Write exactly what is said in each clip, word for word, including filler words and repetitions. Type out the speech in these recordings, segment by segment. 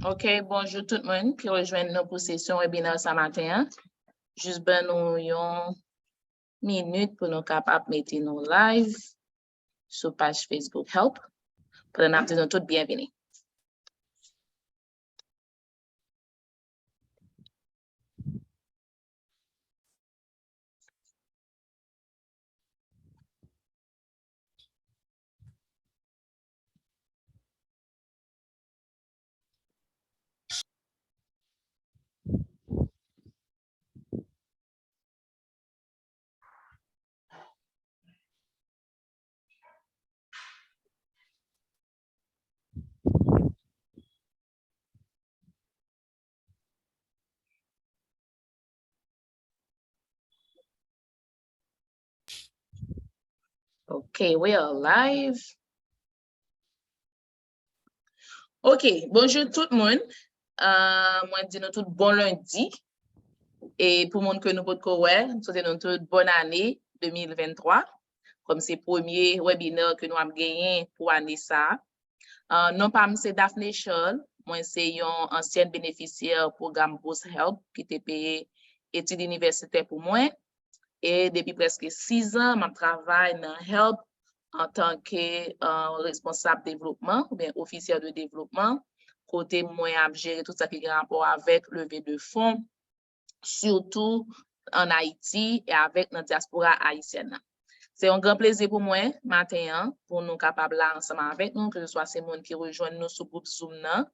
Ok, bonjou tout moun ki rejwenn nou pou sesyon webinè sa maten an. Jis ban nou yon minit pou nou kapab mete nou live sou paj Facebook Help. Pandan n ap di nou tout byenvini. Ok, we are live. Ok, bonjou tout moun. Ah, mwen di nou tout bon lendi. E pou moun ke nou potko wè, m swete nou tout bòn ane de mil venntwa. Kòm se premye webinè ke nou ap genyen pou ane sa a. Ah, non pa m se Daphne Charles. Mwen se yon ansyèn benefisyè pwogram Bourse Help ki te peye etid inivèsitè pou mwen. E depi prèske sis an, m ap travay nan Help antanke, ah, responsab devlopman oubyen ofisè de devlopman, kote mwen ap jere tout sa ki gen rapò avèk leve de fon, sitou ann Ayiti e avèk nan dyaspora ayisyèn nan. Se yon gran plezi pou mwen maten an pou nou kapab la ansanm avèk nou, keseswa se moun ki rejwenn nou sou gwoup Zoom nan,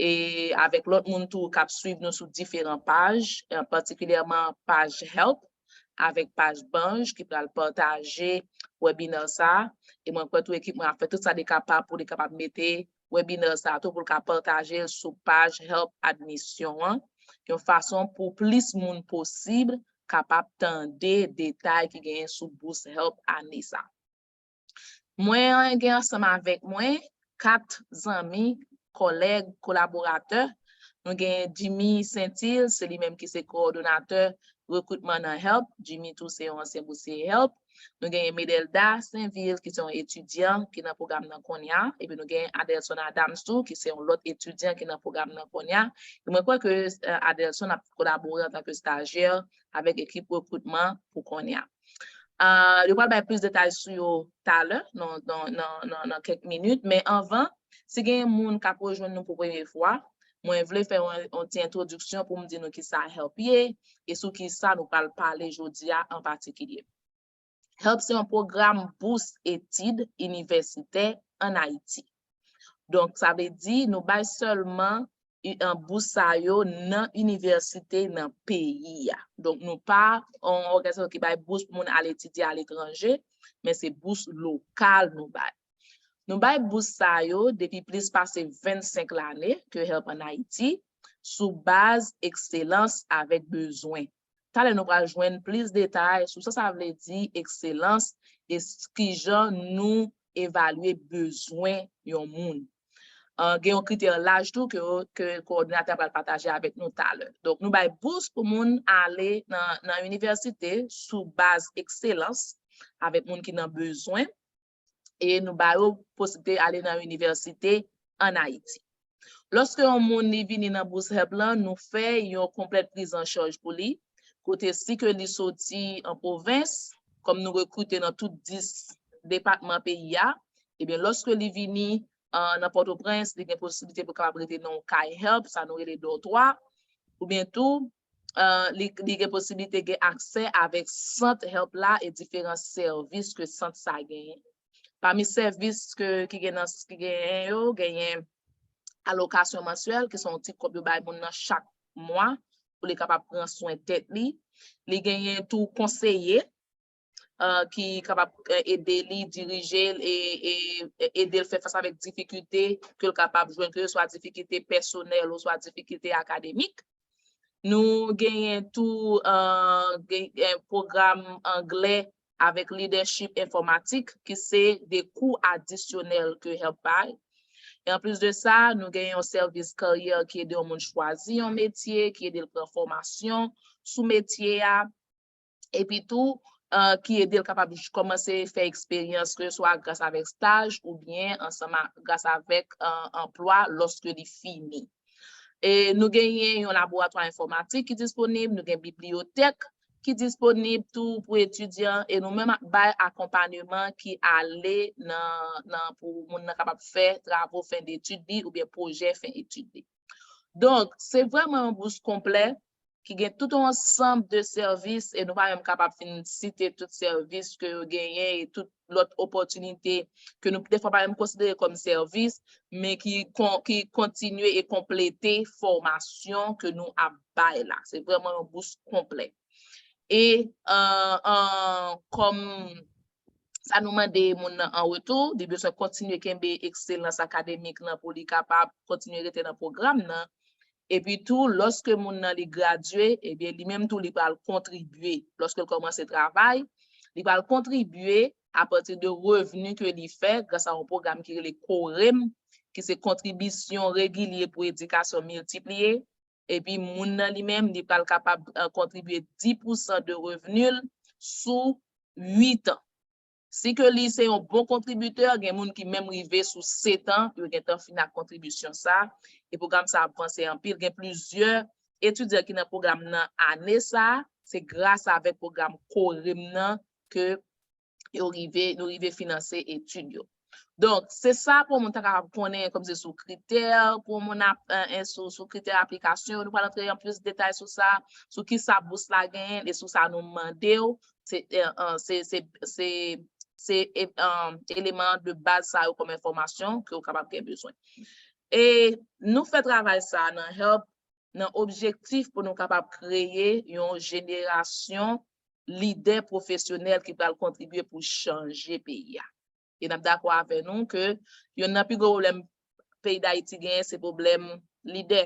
e avèk lòt moun tou k ap swiv nou sou diferan paj, e patikilyèman paj Help, avèk paj Banj ki pral pataje webinè sa a. E mwen kwè tou ekip mwen ap fè tout sa li kapab pou li kapab mete webinè sa a tou pou l ka pataje l sou paj Help Admisyon an, yon fason pou plis moun posib kapab tande detay ki genyen sou Bourse Help ane sa a. Mwen gen ansanm avèk mwen kat zanmi, kòlèg, kolaboratè. Nou gen Jimmy Saintil, se li menm ki se kowòdonatè rekritman nan Help. Jimmy tou se yon ansyen bousye Help. Nou gen Medelda Sainvil, ki se yon etidyan ki nan pwogram nan kounye a. Epi nou gen Adelson Adams tou, ki se yon lòt etidyan ki nan pwogram nan kounye a. E mwen kwè ke, eh, Adelson ap kolabore antanke stajyè avèk ekip rekritman pou kounye a. Ah, yo pral bay plis detay sou yo talè, nan, nan, nan, nan, nan kèk minit. Men anvan, si gen moun k ap rejwenn nou pou premye fwa, mwen vle fè yon, yon ti entwodiksyon pou m di nou kisa Help ye e sou kisa nou pral pale jodi a an patikilye. Help se yon pwogram bous etid inivèsitè ann Ayiti. Donk, sa vle di nou bay sèlman i- an bous sa yo nan inivèsite nan peyi a. Donk, nou pa yon òganizasyon ki bay bous pou moun al etidye aletranje, men se bous lokal nou bay. Nou bay bous sa yo depi plis pase vennsenk lane ke Help ann Ayiti, sou baz ekselans avèk bezwen. Talè nou pral jwenn plis detay sou sa sa vle di ekselans e s- kijan nou evalye bezwen yon moun. Ah, gen yon kritè laj tou ke, ke kowòdinatè a pral pataje avèk nou talè. Donk, nou bay bous pou moun ale nan, nan inivèsite sou baz ekselans avèk moun ki nan bezwen. E nou ba yo posiblite ale nan inivèsite ann Ayiti. Lòske yon moun li vini nan Bourse Help lan, nou fè yon konplèt priz an chaj pou li, kote si ke li soti an pwovens, kòm nou rekrite nan tout dis depatman peyi a, ebyen, lòske li vini, ah, nan Pòtoprens, li gen posiblite pou kapab rete nan yon kay Help, sa nou rele dòtwa, oubyen tou, ah, li, li gen posiblite gen aksè avèk sant Help la e diferan sèvis ke sant sa genyen. Pami sèvis ke, ki gen nan, ki genyen yo, genyen alokasyon mansyèl, ki se yon ti kòb yo bay moun nan chak mwa pou li kapab pran swen tèt li. Li genyen tou konseye, ki kapab ede li dirije l e ede l fè fas avèk difikilte ke l kapab jwenn, ke se swa difikilte pèsonèl oswa difikilte akademik. Nou genyen tou pwogram anglè avèk leadership enfòmatik ki se de kou adisyonèl ke HELP bay. E anplis de sa, nou gen yon sèvis karyè ki ede yon moun chwazi yon metye, ki ede l pran fòmasyon sou metye a, epi tou ki ede l kapab kòmanse fè eksperyans ke swa gras avèk staj oubyen ansanm gras avèk anplwa lòske li fini. E nou genyen yon laboratwa enfòmatik ki disponib, nou gen bibliyotèk ki disponib tou pou etidyan e nou menm bay akonpanyeman ki ale nan, nan pou moun nan kapab fè travo fen detid li oubyen pwojè fen etid li. Donk, se vrèman yon bous konplè ki gen tout yon ansanm de sèvis e nou pa menm kapab fin site tout sèvis ke yo genyen e tout lòt opòtinite ke nou defwa pa menm konsidere kòm sèvis, men ki, ki kontinye e konplete fòmasyon ke nou ap bay la. Se vrèman yon bous konplè. E kòm sa nou mande moun nan an retou, li bezwen kontinye kenbe ekselans akademik nan pou li kapab kontinye rete nan pwogram nan. Epi tou, lòske moun nan li gradye, ebyen li menm tou li pral kontribye. Lòske l kòmanse travay, li pral kontribye apati de revni ke li fè gras a yon pwogram ki rele korem, ki se kontribisyon regilye pou edikasyon miltipliye. Epi moun nan li menm, li pral kapab kontribye dis pousan de revni l sou uit an. Si ke li se yon bon kontribitè, gen moun ki menm rive sou sèt an, yo gentan fin ak kontribisyon sa, e pwogram sa ap vanse anpil. Gen plizyè etidyan ki nan pwogram nan ane sa, se gras avèk pwogram korem nan ke yo rive, nou rive finanse etid yo. Donk, se sa pou moun ta kapab konnen kòm se sou kritè, pou moun ap, sou, sou kritè aplikasyon, nou pral antre an plis detay sou sa, sou ki sa bous la genyen e sou sa nou mande w, se, se, se, se, se eleman de baz sa yo kòm enfòmasyon ke w kapab gen bezwen. E nou fè travay sa nan HELP nan objektif pou nou kapab kreye yon jenerasyon lidè pwofesyonèl ki pral kontribye pou chanje peyi a. E n ap dakò avè nou ke yonn nan pi gwo pwoblèm peyi Dayiti genyen se pwoblèm lidè.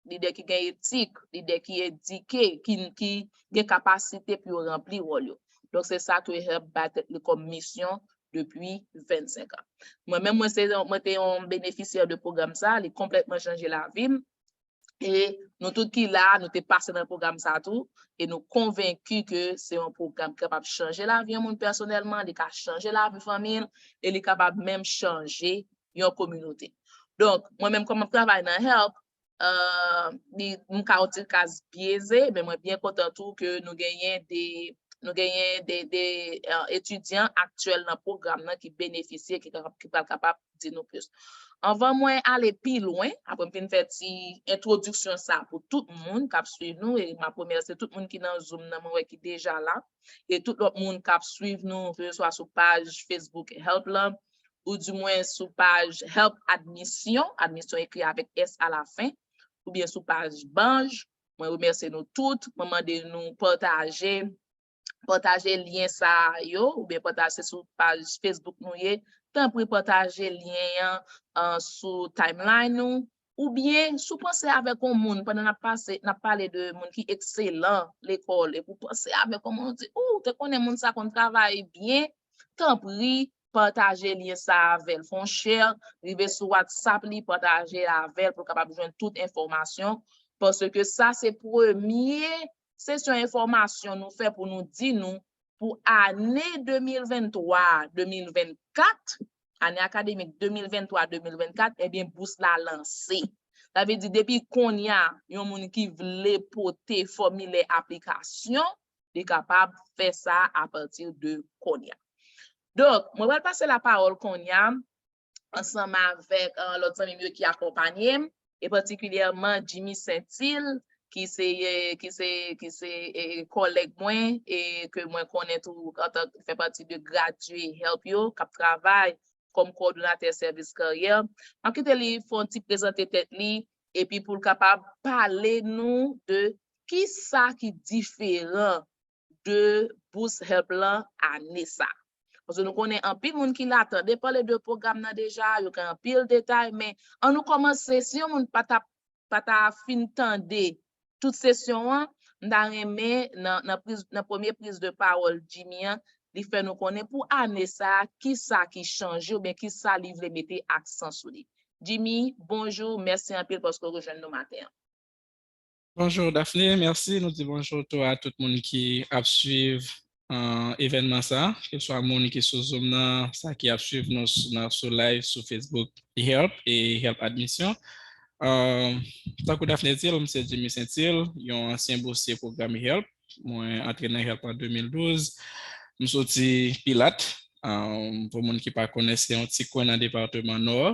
Lidè ki gen etik, lidè ki edike, ki, ki gen kapasite pou yo ranpli wòl yo. Donk se sa ke HELP bay tèt li kòm misyon depi vennsenk an. Mwen menm mwen se mwen te yon benefisyè de pwogram sa, li konplètman chanje lavi m. E nou tout ki la, nou te pase nan pwogram sa tou, e nou konvenki ke se yon pwogram ki kapab chanje lavi yon moun pèsonèlman, li ka chanje lavi fanmi l, e li kapab menm chanje yon kominote. Donk, mwen menm kòm m ap travay nan HELP, li, m ka yon ti kaz byeze, men mwen byen kontan tou ke nou genyen de, nou genyen de, de etidyan aktyèl nan pwogram nan ki benefisye, ki, ki pral kapab di nou plis. Anvan mwen ale pi lwen, apre m fin fè ti entwodiksyon sa pou tout moun k ap swiv nou, e m ap remèsye tout moun ki nan Zoom nan, mwen wè ki deja la, e tout lòt moun k ap swiv nou, ke se swa sou paj Facebook HELP lan, ou di mwen sou paj HELP Admisyon, admisyon ekri avèk S alafen, oubyen sou paj Banj. Mwen remèsye nou tout, mwen mande nou pataje, pataje lyen sa yo, oubyen pataje sou paj Facebook nou ye. Tanpri pataje lyen an sou timeline nou, oubyen si w panse avèk yon moun pandan n ap pase, n ap pale de moun ki ekselan lekòl, epi w panse avèk yon moun, ou di, ou te konnen moun sa konn travay byen, tanpri pataje lyen sa avè l. Fè yon share, rive sou WhatsApp li, pataje avè l pou l kapab jwenn tout enfòmasyon, paske sa se premye sesyon enfòmasyon nou fè pou nou di nou pou ane de mil venntwa de mil vennkat, ane akademik de mil venntwa de mil vennkat, ebyen, bous la lanse. Sa vle di, depi kounye a, yon moun ki vle pote fòmilè aplikasyon, li kapab fè sa apati de kounye a. Donk, mwen pral pase lapawòl kounye a ansanm avèk lòt zanmi m yo ki akonpanye m, e patikilyèman Jimmy Saintil, ki se, ki se, ki se kòlèg mwen e ke mwen konnen tou antan fè pati de gradye HELP yo k ap travay kòm kowòdonatè sèvis karyè. M ap kite li fè yon ti prezante tèt li, epi pou l kapab pale nou de ki sa ki diferan de bous HELP lan ane sa. Paske nou konnen anpil moun ki la tande pale de pwogram nan deja, yo gen anpil detay, men ann nou kòmanse, si yon moun pa ta, pa ta fin tande tout sesyon an, m ta renmen nan, nan, priz, nan premye priz de pawòl Jimmy an, li fè nou konnen pou ane sa a, ki sa ki chanje oubyen ki sa li vle mete aksan sou li. Jimmy, bonjou, mèsi anpil paske w rejwenn nou maten an. Bonjou Daphné, mèsi. Nou di bonjou tou a tout moun ki ap swiv uh, evènman sa, keswa moun ki sou Zoom nan, sa ki ap swiv nou nan sou live sou Facebook, HELP e HELP Admission. Uh, tankou Daphné di l, m se Jimmy Saintil, yon ansyen bousye pwogram HELP. Mwen antre nan HELP an de mil douz. M soti Pilat. Um, pou moun ki pa konnen, se yon ti kwen nan depatman Nò.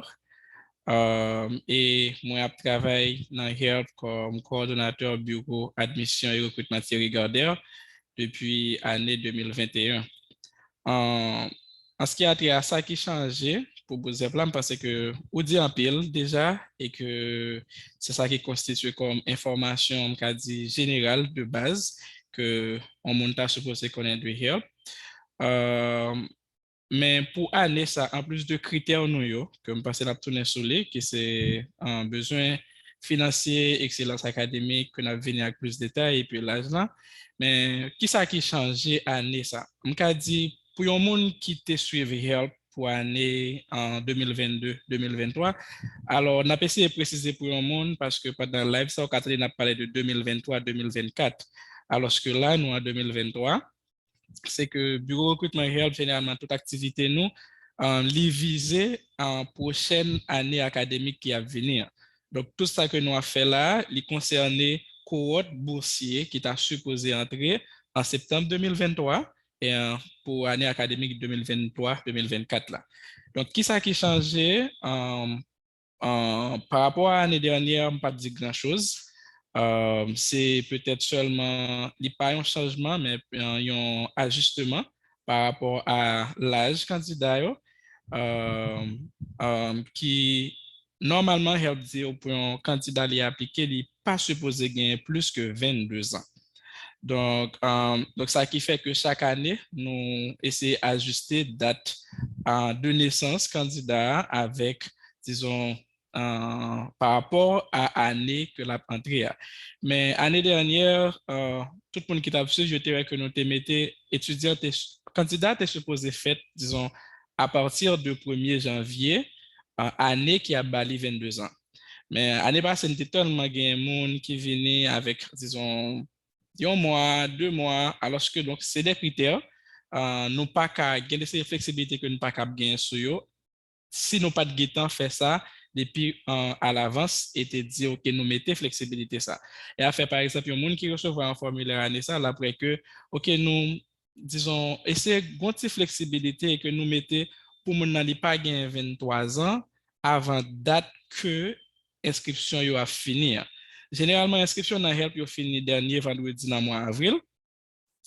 Um, e mwen ap travay nan HELP kòm kowòdonatè biwo admisyon e rekritman Thierry Gardère depi ane de mil venteyen. Um, an se ki a trait a sa ki chanje pou bous HELP la, m panse ke ou di anpil deja e ke se sa ki konstitye kòm enfòmasyon, m ka di, jeneral de baz ke yon moun ta sipoze konnen de HELP. Um, Men pou ane sa, anplis de kritè nou yo, ke m panse n ap tounen sou li, ki se uh, bezwen finansye, ekselans akademik, ke n ap vini ak plis detay, epi laj la. Men kisa ki chanje ane sa? M ka di, pou yon moun ki te swiv HELP pou ane an de mil vennde, de mil venntwa, alò, n ap eseye presize pou yon moun, paske pandan live sa, ou ka tande n ap pale de de mil venntwa, de mil vennkat, alòske la, nou an de mil venntwa. Se ke biwo rekritman HELP, jeneralman, tout aktivite nou, uh, li vize an pwochèn ane akademik ki ap vini an. Donk, tout sa ke nou ap fè la a, li konsène kowòt bousye ki ta sipoze antre an septanm de mil venntwa e, uh, pou ane akademik de mil venntwa, de mil vennkat la. Donk, kisa ki chanje? Um, Uh, pa rapò a ane dènyè, m p ap di gran choz. Uh, se petèt sèlman, li pa yon chanjman, men uh, yon ajisteman pa rapò a laj kandida yo. Uh, um, ki nòmalman, HELP di pou yon kandida li aplike, li pa sipoze genyen plis ke vennde zan. Donk, um, donk sa ki fè ke chak ane, nou eseye ajiste dat uh, de nesans kandida a avèk, dizon, uh, pa rapò a ane ke l ap antre a. Men ane dènyè, uh, tout moun ki t ap swiv, yo te wè ke nou te mete etidyan, te, kandida te sipoze fèt, dizon, apati de premye janvye, uh, ane ki ap ba li vennde zan. Men ane pase, n te tèlman gen moun ki vini avèk, dizon, yon mwa, de mwa, alòske, donk, se de kritè, uh, nou pa ka, gen de seri fleksibilite ke nou pa ka ap genyen sou yo, si nou pa t gentan fè sa depi uh, alavans e te di, oke, nou mete fleksibilite sa. E afè, pa egzanp, yon moun ki resevwa yon fòmilè ane sa, l ap wè ke, oke, nou, dizon, eseye gon ti fleksibilite e ke nou mete pou moun nan li pa genyen venntwa zan avan dat ke enskripsyon yo ap fini an. Jeneralman, enskripsyon nan HELP yo fini dènye vandredi nan mwa avril.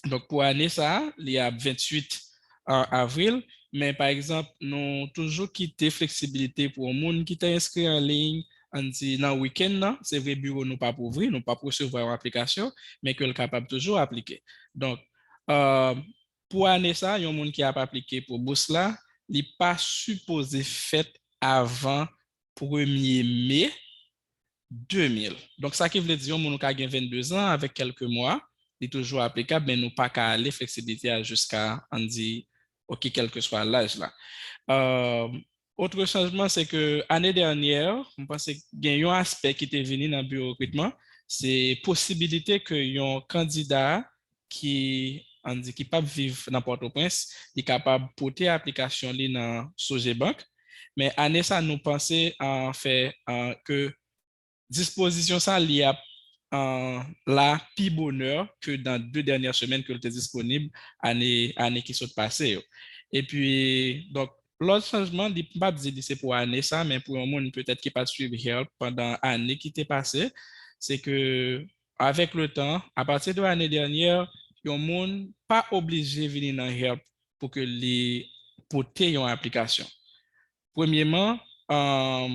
Donk, pou ane sa a, li ap venntuit avril. Men, pa egzanp, nou toujou kite fleksibilite pou yon moun ki te enskri an liy, ann di nan wikenn nan. Se vre, biwo nou p ap ouvri, nou p ap resevwa yon aplikasyon, men ke l kapab toujou aplike. Donk, uh, pou ane sa a, yon moun ki ap aplike pou bous la, li pa sipoze fèt avan premye me de mil. Donk, sa ki vle di, yon moun ou ka gen vennde zan avèk kèlke mwa, li toujou aplikab, men nou pa ka ale fleksibilite a jiska, ann di, oke, kèlkeswa laj la. Uh, otre chanjman, se ke ane dènyè, m panse gen yon aspè ki te vini nan biwo rekritman, se posibilite ke yon kandida ki, ann di, ki p ap viv nan Pòtoprens, li kapab pote aplikasyon li nan Sogebank. Men ane sa, nou panse uh, fè uh, ke dispozisyon sa, li ap uh, la pi bonè ke nan de dènyè semèn ke l te disponib ane, ane ki sot pase yo. Epi, donk, lòt chanjman, li m p ap di li se pou ane sa, men pou yon moun petèt ki pa t swiv HELP pandan ane ki te pase, se ke avèk letan, apati de ane dènyè, yon moun pa oblije vini nan HELP pou ke li pote yon aplikasyon. Premyeman, um,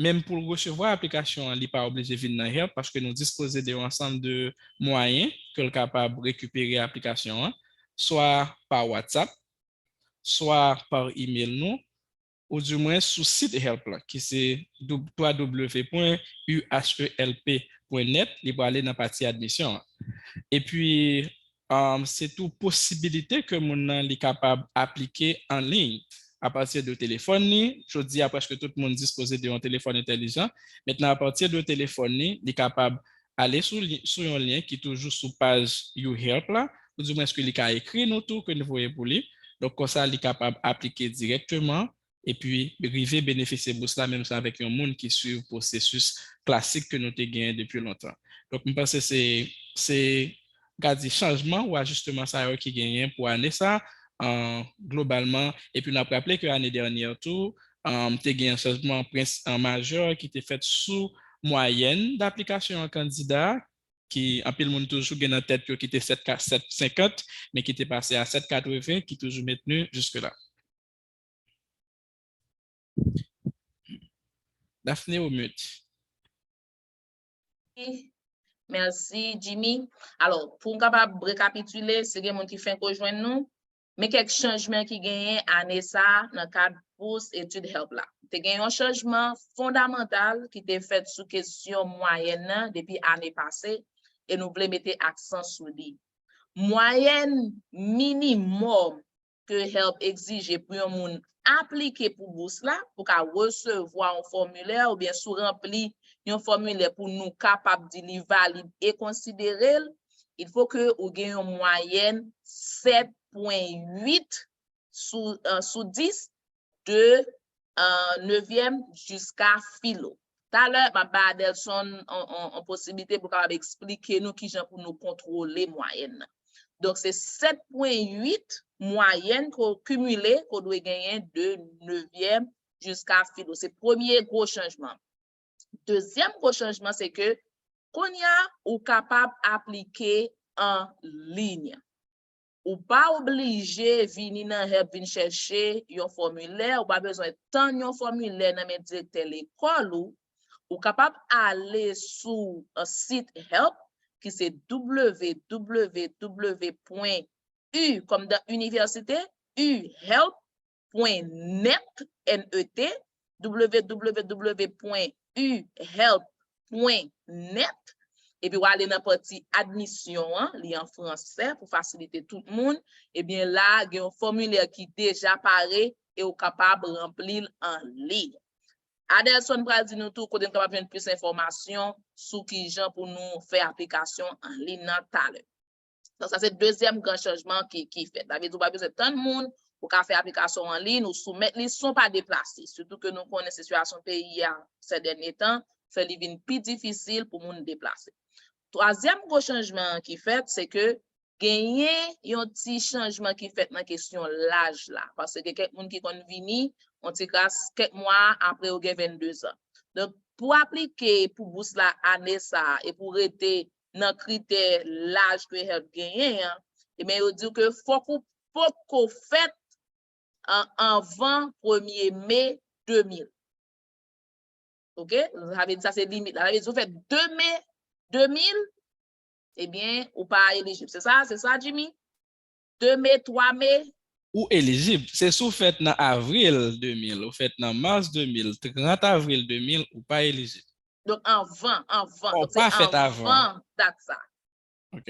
menm pou l resevwa aplikasyon an, li pa oblije vin nan HELP paske nou dispoze de yon ansanm de mwayen ke l kapab rekipere aplikasyon an. swa pa WhatsApp, swa pa email nou, ou di mwen sou sit Help la, ki se w w w pwen U H E L P pwen nèt, li prale nan pati admisyon an. Epi, um, se tou posibilite ke moun nan li kapab aplike an liy apati de telefòn li. Jodi a, prèske tout moun dispoze de yon telefòn entèlijan. Mentnan, apati de telefòn li, li kapab ale sou, li- sou yon lyen ki toujou sou paj U Help la, ou di mwen ke li ka ekri nou tou, ke nou voye pou li. Donk, konsa, li kapab aplike dirèkteman epi rive benefisye bous la, menm jan avèk yon moun ki swiv pwosesis klasik ke nou te genyen depi lontan. Donk, m panse se, se, m ka di, chanjman ou ajisteman sa yo ki genyen pou ane sa, an, globalman. Epi n ap raple ke ane dènyè tou, an, te gen yon chanjman prens-, an, majè ki te fèt sou mwayèn daplikasyon an kandida, ki anpil moun toujou gen nan tèt yo ki te sèt ka sèt senkant, men ki te pase a sèt katreven, ki toujou mentni jiske la. Daphné, ou mute. Mèsi, Jimmy. Alò, pou m kapab rekapitile, si gen moun ki fenk rejwenn nou, men kèk chanjman ki genyen ane sa a nan kad bous etid Help la. Te gen yon chanjman fondamantal ki te fèt sou kesyon mwayèn nan depi ane pase, e nou vle mete aksan sou li. Mwayèn minimòm ke Help egzije pou yon moun aplike pou bous la, pou ka resevwa yon fòmilè, oubyen si w ranpli yon fòmilè pou nou kapab di li valid e konsidere l, il faut que ou gen yon mwayèn sèt pwen uit sou, euh, sou dis de, euh, nevyèm jiska filo. Talè, m ap bay Adelson on, on, on posiblite pou kapab eksplike nou kijan pou nou kontwole mwayèn nan. Donk, se sèt pwen uit mwayèn ke w kimile, ke w dwe genyen de nevyèm jiska filo. Se premye gwo chanjman. Dezyèm gwo chanjman, se ke kounye a, ou kapab aplike an liy. Ou pa oblije vini nan Help vin chèche yon fòmilè, ou pa bezwen tann yon fòmilè nan men direktè lekòl ou. Ou kapab ale sou, euh, sit Help, ki se w w w pwen u, kòm dan inivèsite, u help pwen nèt, N E T, w w w pwen u help pwen nèt, epi w ale nan pati admisyon an, li an fransè pou fasilite tout moun, ebyen la, gen yon fòmilè ki deja pare e w kapab ranpli l an liy. Adelson pral di nou tou kote n kapab jwenn plis enfòmasyon sou kijan pou nou fè aplikasyon an liy nan talè. Donk, sa se dezyèm gran chanjman ki, ki fèt. Sa vle di, ou pa bezwen tann moun, ou ka fè aplikasyon an liy, ou soumèt li san w pa deplase. Sitou ke nou konnen sitiyasyon peyi a, sè dènye tan, fè li vin pi difisil pou moun deplase. Twazyèm gwo chanjman ki fèt, se ke genyen yon ti chanjman ki fèt nan kesyon laj la. Paske gen kèk moun ki konn vini, yon ti kras, kèk mwa apre yo gen venndezan. Donk, pou aplike pou bous la ane sa a e pou rete nan kritè laj ke Help genyen an, ebyen, yo di w ke fòk ou poko fèt an, anvan premye me de mil. Oke? Sa vle di sa se limit la. Sa vle di ou fèt de me de mil, ebyen, ou pa elijib. Se sa? Se sa, Jimmy? De me, twa me? Ou elijib. Se si w fèt nan avril de mil, ou fèt nan mas de mil, trant avril de mil, ou pa elijib. Donk, anvan, anvan. Ou pa fèt avan dat sa.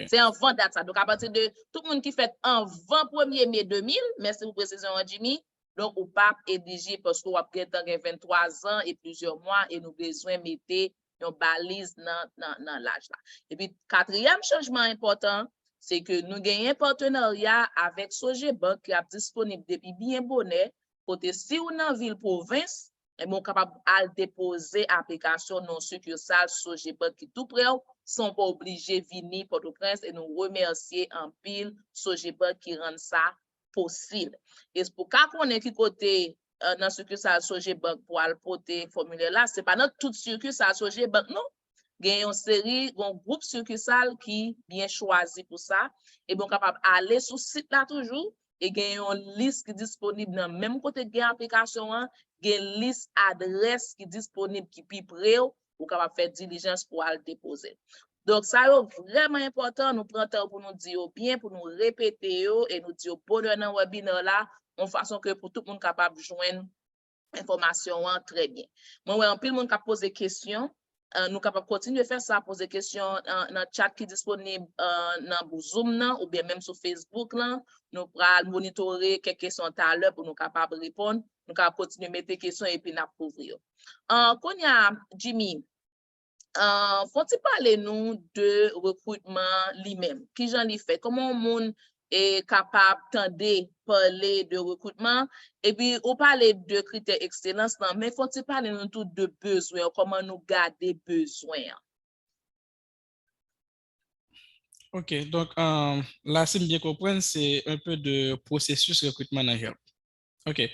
Se anvan dat sa. Donk, apati de tout moun ki fèt anvan premye me de mil, mèsi pou presizyon an, Jimmy, donk, ou p ap elijib paske w ap gentan gen venntwa zan e plizyè mwa e nou bezwen mete yon baliz nan, nan, nan laj la. Epi, katriyèm chanjman enpòtan, se ke nou genyen patenarya avèk Sogebank ki ap disponib depi byen bonè, kote si w nan vil pwovens, ebyen, ou kapab al depoze aplikasyon nan sikisal Sogebank ki tou pre w, san w pa oblije vini Pòtoprens, e nou remèsye anpil Sogebank ki rann sa posib. E pou ka konnen ki kote, eh, nan sikisal Sogebank pou al pote fòmilè la, se pa nan tout sikisal Sogebank, non. Gen yon seri, yon gwoup sikisal ki byen chwazi pou sa. Ebyen, ou kapab ale sou sit la toujou, e gen yon lis ki disponib nan menm kote k gen aplikasyon an, gen lis adrès ki disponib ki pi pre w, ou kapab fè dilijans pou al depoze. Donk, sa yo vrèman enpòtan, nou pran tan pou nou di yo byen, pou nou repete yo, e nou di yo bonè nan webinè la, yon fason ke pou tout moun kapab jwenn enfòmasyon an trè byen. Mwen wè anpil moun k ap poze kesyon, eh, nou kapab kontinye fè sa, poze kesyon, eh, nan chat ki disponib, eh, nan Zoom nan, oubyen menm sou Facebook lan. Nou pral monitore kèk kesyon talè pou nou kapab reponn. Nou kapab kontinye mete kesyon epi n ap kouvri yo. Eh, kounye a, Jimmy, eh, fò w ti pale nou de rekritman li menm. Kijan li fèt? Kòman yon moun, eh, kapab tande pale de rekritman? Epi, ou pale de kritè ekselans lan, men fò w ti pale nou tou de bezwen an, kòman nou gade bezwen an. Ok, donk, eh, la, si m byen konprann, se un peu de pwosesis rekritman nan HELP. Ok.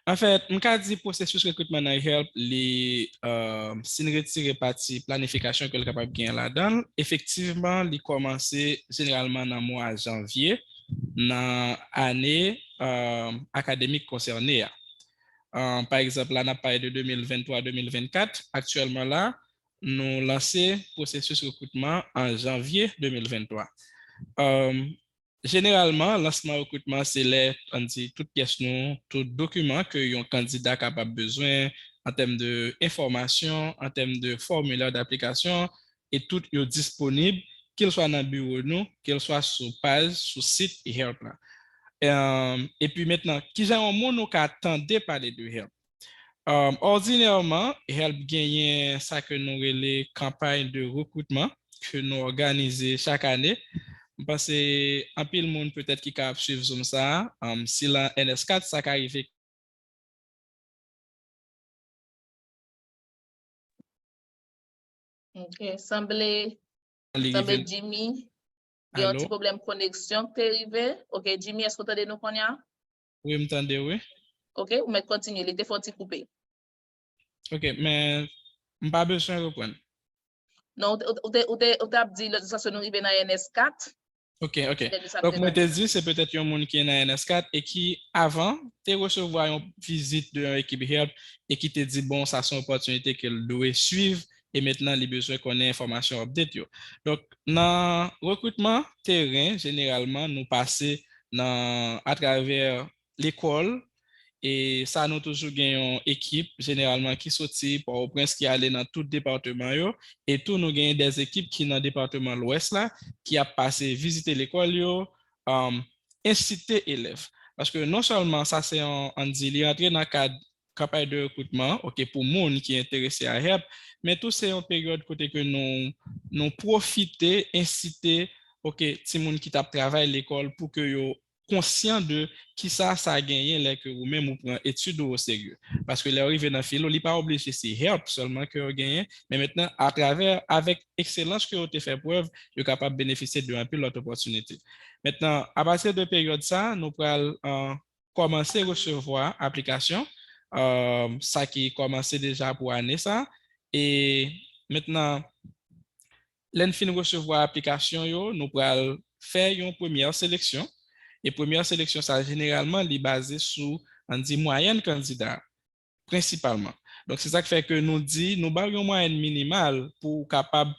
Anfèt, m ka di pwosesis rekritman nan HELP, li, eh, si n retire pati planifikasyon ke l kapab gen ladan l, efektivman, li kòmanse jeneralman nan mwa janvye, nan ane, eh, akademik konsène a. Eh, pa egzanp, la, n ap pale de de mil venntwa, de mil vennkat. Aktyèlman la, nou lanse pwosesis rekritman an janvye de mil venntwa. Eh, jeneralman, lansman rekritman se lè, ann di, tout pyès nou, tout dokiman ke yon kandida kapab bezwen an tèm de enfòmasyon, an tèm de fòmilè daplikasyon, e tout yo disponib, kèlswa nan biwo nou, kèlswa sou paj, sou sit HELP la. Eh, epi mentnan, kijan yon moun ou ka tande pale de HELP? Eh, òdinèman, HELP genyen sa ke nou rele kanpay de rekritman ke nou òganize chak ane. M panse anpil moun petèt ki ka ap swiv Zoom sa a, eh, si l an N S kat, sa ka rive. Ok, sanble, Li sanble rive. Jimmy gen yon ti Alo? Pwoblèm koneksyon ki te rive. Ok, Jimmy, èske w tande nou kounye a? Wi, m tande, wi. Ok, ou mèt kontinye, li te fè yon ti koupe. Ok, men m pa bezwen reprann. Non, ou te, ou te, ou te, ou te ap di lòt sitiyasyon nou rive nan N S kat. Ok, ok. Te di sa Donk, te mwen nan te di, se petèt yon moun ki nan N S kat e ki, avan, te resevwa yon vizit de yon ekip HELP e ki te di, bon, sa se yon opòtinite ke l dwe swiv e mentnan li bezwen konnen enfòmasyon update yo. Donk, nan rekritman teren, jeneralman, nou pase nan, atravè lekòl, e sa nou toujou gen yon ekip, jeneralman, ki soti Pòtoprens, ki ale nan tout depatman yo, e tou nou gen dè ekip ki nan depatman Lwès la, ki ap pase vizite lekòl yo, um, ensite elèv. Paske non sèlman sa se yon, ann di, li rantre nan kad kanpay de rekritman, ok, pou moun ki enterese a HELP, men tou se yon peryòd kote ke nou, nou pwofite ensite, ok, timoun ki t ap travay lekòl pou ke yo konsyan de kisa sa genyen lè ke ou menm ou pran etid ou o serye. Paske lè w rive nan filo, li pa oblije se HELP sèlman ke w genyen, men mentnan, atravè, avèk ekselans ke w te fè prèv, yo kapab benefisye de anpil lòt opòtinite. Mentnan, apati de peryòd sa, nou pral, eh, kòmanse resevwa aplikasyon, eh, sa ki kòmanse deja pou ane sa. E mentnan, lè n fin resevwa aplikasyon yo, nou pral fè yon premyè seleksyon. E premyè seleksyon sa, jeneralman, li baze sou, ann di, mwayèn kandida, prensipalman. Donk, se sa k fè ke nou di, nou ba w yon mwayèn minimal pou w kapab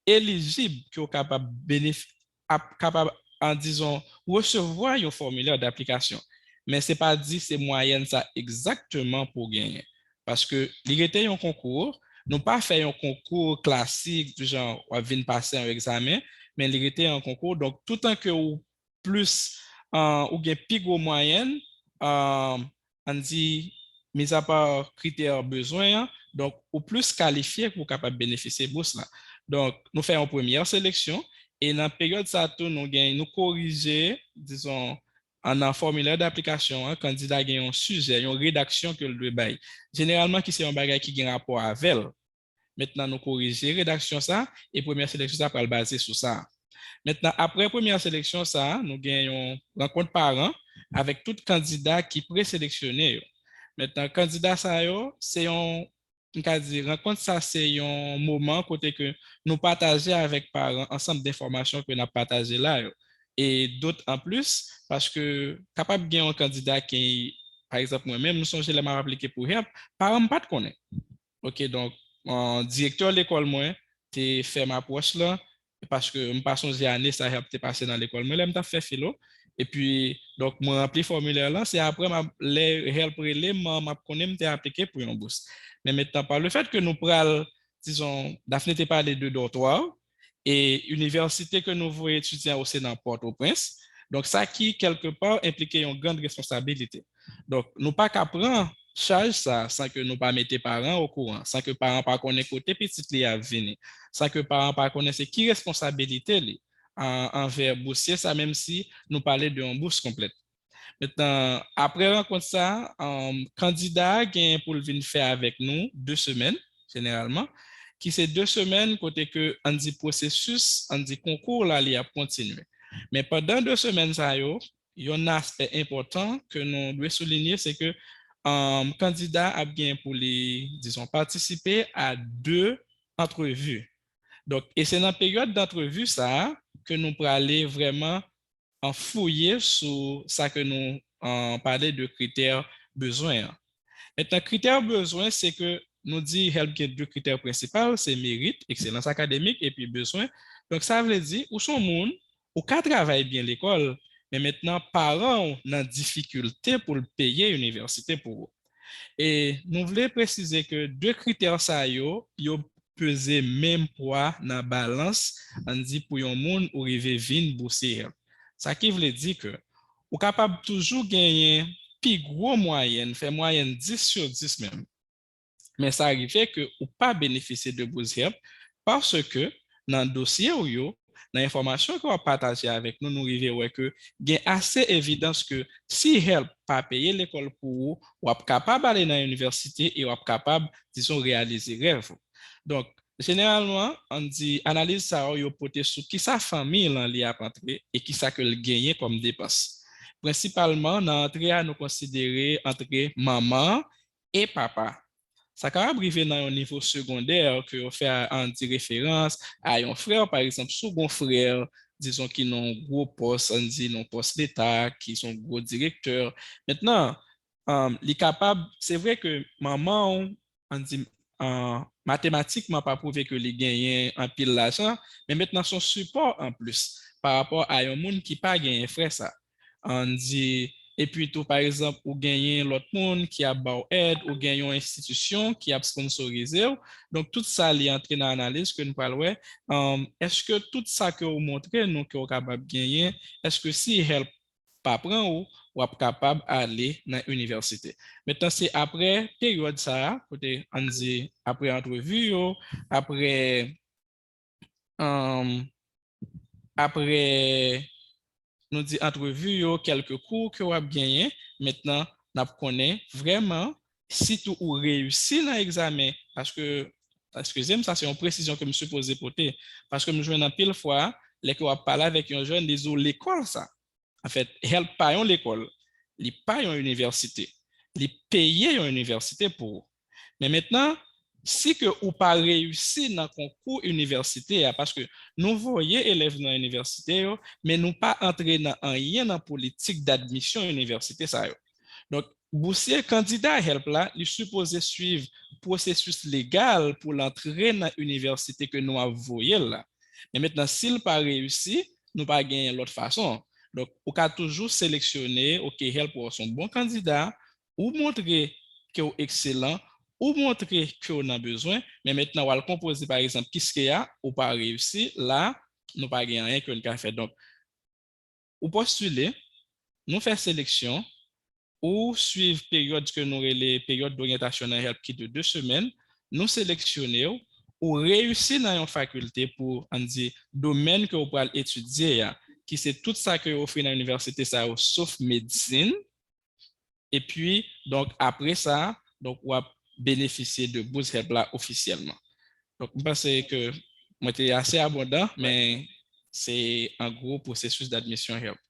elijib, ke w kapab benef-, ap, kapab, an dizon, resevwa yon fòmilè daplikasyon. Men se pa di se mwayèn sa egzakteman pou w genyen. Paske li rete yon konkou, nou pa fè yon konkou klasik, di jan w ap vin pase yon egzamen, men li rete yon konkou. Donk, toutan ke ou plis, eh, ou gen pi gwo mwayèn, eh, ann di, mizapa kritè bezwen an, donk, ou plis kalifye pou w kapab benefisye bous la. Donk, nou fè yon premyè seleksyon, e nan peryòd sa tou, nou gen, nou korije, dizon, an, nan fòmilè daplikasyon an, kandida gen yon sijè, yon redaksyon ke l dwe bay. Jeneralman, ki se yon bagay ki gen rapò avè l. Mentnan, nou korije redaksyon sa, e premyè seleksyon sa pral baze sou sa. Mentnan, apre premyè seleksyon sa, nou gen yon rankont paran avèk tout kandida ki preseleksyone yo. Mentnan, kandida sa yo, se yon, m ka di, rankont sa se yon moman kote ke nou pataje avèk paran ansanm de enfòmasyon ke n ap pataje la yo. E dot an plis, paske kapab gen yon kandida ki, pa egzanp, mwen menm, m sonje lè m ap aplike pou HELP, paran m pa t konnen. Ok, donk, eh, direktè lekòl mwen te fè m apwòch la, Paske m pa sonje ane sa HELP te pase nan lekòl mwen lè m t ap fè filo. Epi, donk, mwen ranpli fòmilè lan, se apre m ap, lè HELP rele m, m ap konnen m te aplike pou yon bous. Men mentnan, pa le fèt ke nou pral, dizon, Daphné te pale de dòtwa, e inivèsite ke nou voye etidyan yo se nan Pòtoprens. Donk, sa ki, kèlke pa, enplike yon grann responsabilite. Donk, nou pa ka pran chaj sa san ke nou pa mete paran okouran, san ke paran pa konnen kote pitit li ap vini, san ke paran pa konnen se ki responsabilite li an, anvè bousye sa, menm si nou pale de yon bous konplèt. Mentnan, apre rankont sa, um, kandida a genyen pou l vin fè avèk nou de semèn, jeneralman, ki se de semèn kote ke, ann di, pwosesis, ann di, konkou la, li ap kontinye. Men pandan de semèn sa yo, yon aspè enpòtan ke nou dwe soulinye, se ke, um, kandida ap gen pou li, dizon, patisipe a de antrevi. Donk, e se nan peryòd dantrevi sa a ke nou prale vrèman an fouye sou sa ke nou, an, pale de kritè bezwen an. Mentnan, kritè bezwen, se ke nou di HELP gen de kritè prensipal, se merit, ekselans akademik, epi bezwen. Donk, sa vle di, ou se yon moun, ou ka travay byen lekòl, men mentnan, paran w nan difikilte pou l peye inivèsite pou ou. E nou vle presize ke de kritè sa yo, yo peze menm pwa nan balans, ann di, pou yon moun ou rive vin bousye HELP. Sa ki vle di ke ou kapab toujou genyen pi gwo mwayèn, fè mwayèn dis sou dis menm. Men sa rive ke ou pa benefisye de bous HELP paske nan dosye w yo, nan enfòmasyon ke w ap pataje avèk nou, nou rive wè ke gen ase evidans ke si HELP pa peye lekòl pou ou, w ap kapab ale nan inivèsite e w ap kapab, dizon, reyalize rèv ou. Donk, jeneralman, ann di, analiz sa yo, yo pote sou kisa fanmi lan li ap antre e kisa ke l genyen kòm depans. Prensipalman, nan antre a, nou konsidere antre manman an e papa. Sa kapab rive nan yon nivo segondè ke yo fè, ann di, referans a yon frè, pa egzanp, si w gen yon frè, dizon, ki nan yon gwo pòs, ann di, nan yon pòs leta, ki se yon gwo direktè. Mentnan, um, li kapab, se vre ke manman w, ann di, uh, matematikman pa pwouve ke li genyen anpil lajan, men mentnan se yon sipò anplis pa rapò a yon moun ki pa genyen frè sa. Ann di, epi tou, pa egzanp, ou genyen lòt moun ki ap ba w èd, ou gen yon enstitisyon ki ap sponsorize w. Donk, tout sa li antre nan analiz ke nou pral wè. Um, èske tout sa ke w montre nou ke w kapab genyen, èske si HELP pa pran ou, w ap kapab ale nan inivèsite? Mentnan, se apre peryòd sa a, kote ann di apre antrevi yo, apre, um, apre nou di antrevi yo, kèlke kou ke w ap genyen, mentnan, n ap konnen vrèman si tou ou reyisi nan egzamen, paske, eskize m, sa se yon presizyon ke m sipoze pote, paske m jwenn anpil fwa, lè ke w ap pale avèk yon jèn, li di w lekòl sa. Anfèt, HELP pa yon lekòl, li pa yon inivèsite. Li peye yon inivèsite pou ou. Men mentnan, si ke ou pa reyisi nan konkou inivèsite a, paske nou voye elèv nan inivèsite yo, men nou pa antre nan anyen nan politik dadmisyon inivèsite sa yo. Donk, bousye kandida HELP la, li sipoze swiv pwosesis legal pou l antre nan inivèsite ke nou ap voye l la. Men mentnan, si l pa reyisi, nou pa genyen lòt fason. Donk, ou ka toujou seleksyone, oke, HELP wè w se yon bon kandida, ou montre ke w ekselan, ou montre ke w nan bezwen, men mentnan w al konpoze, pa egzanp, KISKEA, ou pa reyisi, la, nou pa gen anyen ke n ka fè. Donk, ou postile, nou fè seleksyon, ou swiv peryòd ke nou rele peryòd doryantasyon nan HELP ki de de semèn, nou seleksyone w, ou reyisi nan yon fakilte pou, ann di, domèn ke w pral etidye a, ki se tout sa ke yo ofri nan inivèsite sa yo, sof medsin. Epi, donk, apre sa, donk, w ap benefisye de bous HELP la ofisyèlman. Donk, m panse ke mwen te ase abondan, men se, an gwo, pwosesis dadmisyon HELP.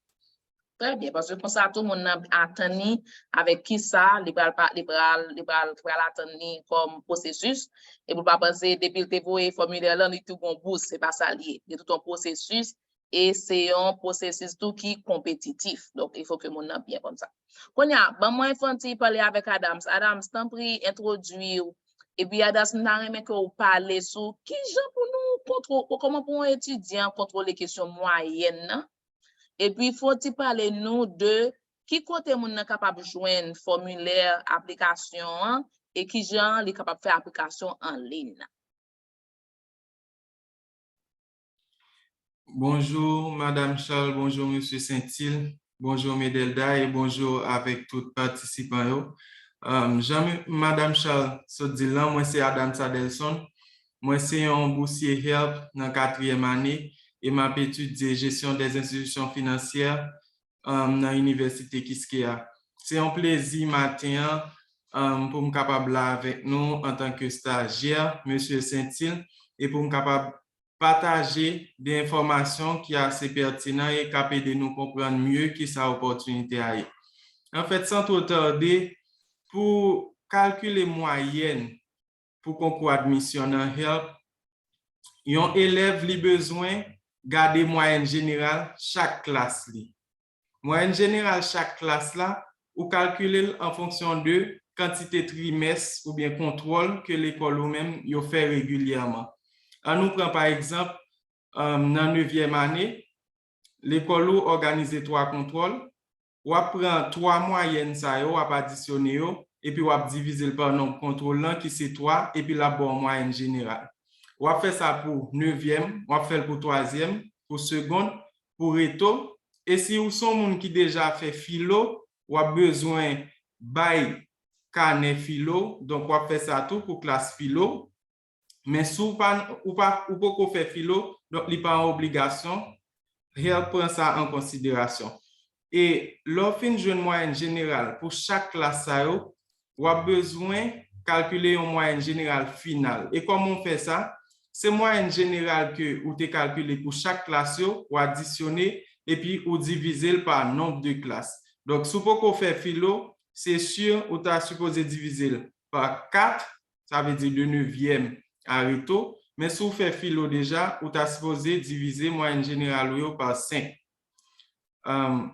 Trè byen, paske konsa tou moun nan atann li avèk kisa li pral pa, li pral, li pral, pral atann li kòm pwosesis. E pou l pa panse, depi l te voye fòmilè lan, li tou gon bous, se pa sa l ye. Gen tout yon pwosesis, e se yon pwosesis tou ki konpetitif. Donk, il faut que moun nan byen konn sa. Kounye a, ban mwen fè yon ti pale avèk Adams. Adams, tanpri, entwodui w Epi Adas, m ta renmen ke w pale sou kijan pou nou kontwo-, kòman pou yon etidyan kontwole kesyon mwayèn nan. Epi fò w ti pale nou de ki kote moun nan kapab jwenn fòmilè aplikasyon an e kijan li kapab fè aplikasyon an liy nan. Bonjou, Madanm Charles, bonjou, Mesye Saintil, bonjou, Medelda, e bonjou avèk tout patisipan yo. Um, jan Madanm Charles sot di l lan, mwen se Adams Adelson. Mwen se yon bousye HELP nan katriyèm ane e m ap etidye jesyon dè enstitisyon finansyè um, nan Inivèsite Kiskeya. Se yon plezi maten an um, pou m kapab la avèk nou antanke stajyè, Mesye Saintil, e pou m kapab pataje de enfòmasyon ki ase pètinan e k ap ede nou konprann mye kisa opòtinite a ye. Anfèt, san twò tande, pou kalkile mwayèn pou konkou admisyon nan HELP, yon elèv li bezwen gade mwayèn jeneral chak klas li. Mwayèn jeneral chak klas la, ou kalkile l an fonksyon de kantite trimès oubyen kontwòl ke lekòl ou menm yo fè regilyèman. Ann nou pran pa egzanp, um, nan nevyèm ane, lekòl ou òganize twa kontwòl, w ap pran twa mwayèn sa yo, w ap adisyone yo, epi w ap divize l pa nonb kontwòl lan ki se twa, epi l ap ba w mwayèn jeneral. W ap fè sa pou nevyèm, w ap fè l pou twazyèm, pou segonn, pou reto, e si ou se yon moun ki deja fè filo, w ap bezwen bay kanè filo, donk w ap fè sa tou pou klas filo. Men si w pa, ou pa, ou poko fè filo, donk li pa yon obligasyon, HELP pran sa an konsiderasyon. E lè w fin jwenn mwayèn jeneral pou chak klas sa yo, w ap bezwen kalkile yon mwayèn jeneral final. E kòman w fè sa? Se mwayèn jeneral ke ou te kalkile pou chak klas yo, ou adisyone, epi ou divize l pa nonb de klas. Donk, si w poko fè filo, se si ou ta sipoze divize l pa kat, sa vle di de nevyèm a reto, men si w fè filo deja, ou ta sipoze divize mwayèn jeneral ou yo pa senk. Um,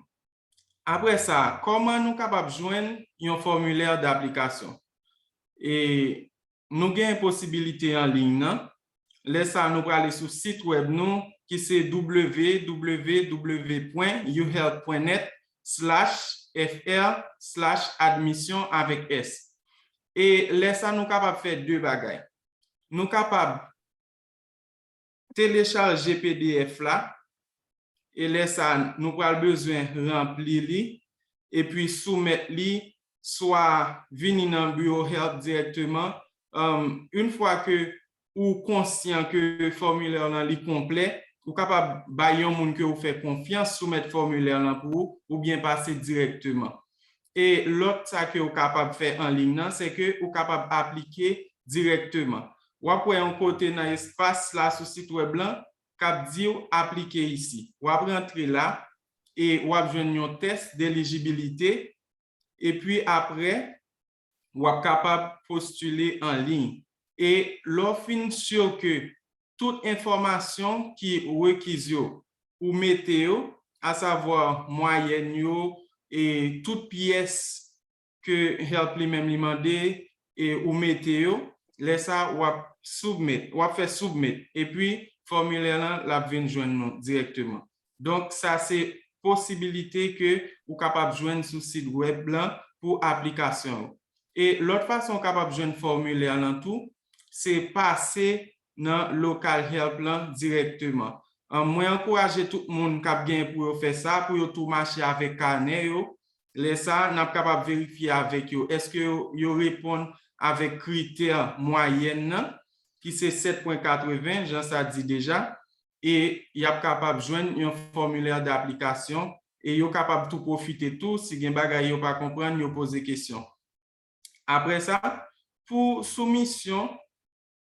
apre sa, kòman nou kapab jwenn yon fòmilè daplikasyon? E nou gen posibilite an liy nan. Lè sa, nou prale sou sit wèb nou ki se w w w pwen u help pwen nèt slash f r slash admisyon avèk S. E lè sa, nou kapab fè de bagay. Nou kapab telechaje P D F la, e lè sa, nou pral bezwen ranpli li, epi soumèt li, swa vini nan biwo HELP dirèkteman. Um, yon fwa ke ou konsyan ke fòmilè lan li konplè, ou kapab bay yon moun ke ou fè konfyans soumèt fòmilè lan pou ou, oubyen pase dirèkteman. E lòt sa ke ou kapab fè an liy nan, se ke ou kapab aplike dirèkteman. W ap wè yon kote nan espas la sou sit wèb lan k ap di w aplike isi. W ap rantre la e w ap jwenn yon tès delijibilite, epi apre, w ap kapab postile an liy. E lè w fin si ke tout enfòmasyon ki rekiz yo, ou mete yo, asavwa mwayèn yo, e tout pyès ke HELP li menm li mande, e ou mete yo, lè sa, w ap submit, w ap fè submit, epi fòmilè lan, l ap vin jwenn nou dirèkteman. Donk, sa se posibilite ke ou kapab jwenn sou sit wèb lan pou aplikasyon yo. E lòt fason ou kapab jwenn fòmilè lan tou, se pase nan lokal HELP lan dirèkteman. An, mwen ankouraje tout moun k ap gen pou yo fè sa, pou yo tou mache avèk kanè yo. Lè sa, n ap kapab verifye avèk yo, èske yo, yo reponn avèk kritè mwayèn nan, ki se sèt pwen katreven, jan sa di deja, e y ap kapab jwenn yon fòmilè daplikasyon, e yo kapab tou pwofite tou, si gen bagay yo pa konprann, yo poze kesyon. Apre sa, pou soumisyon,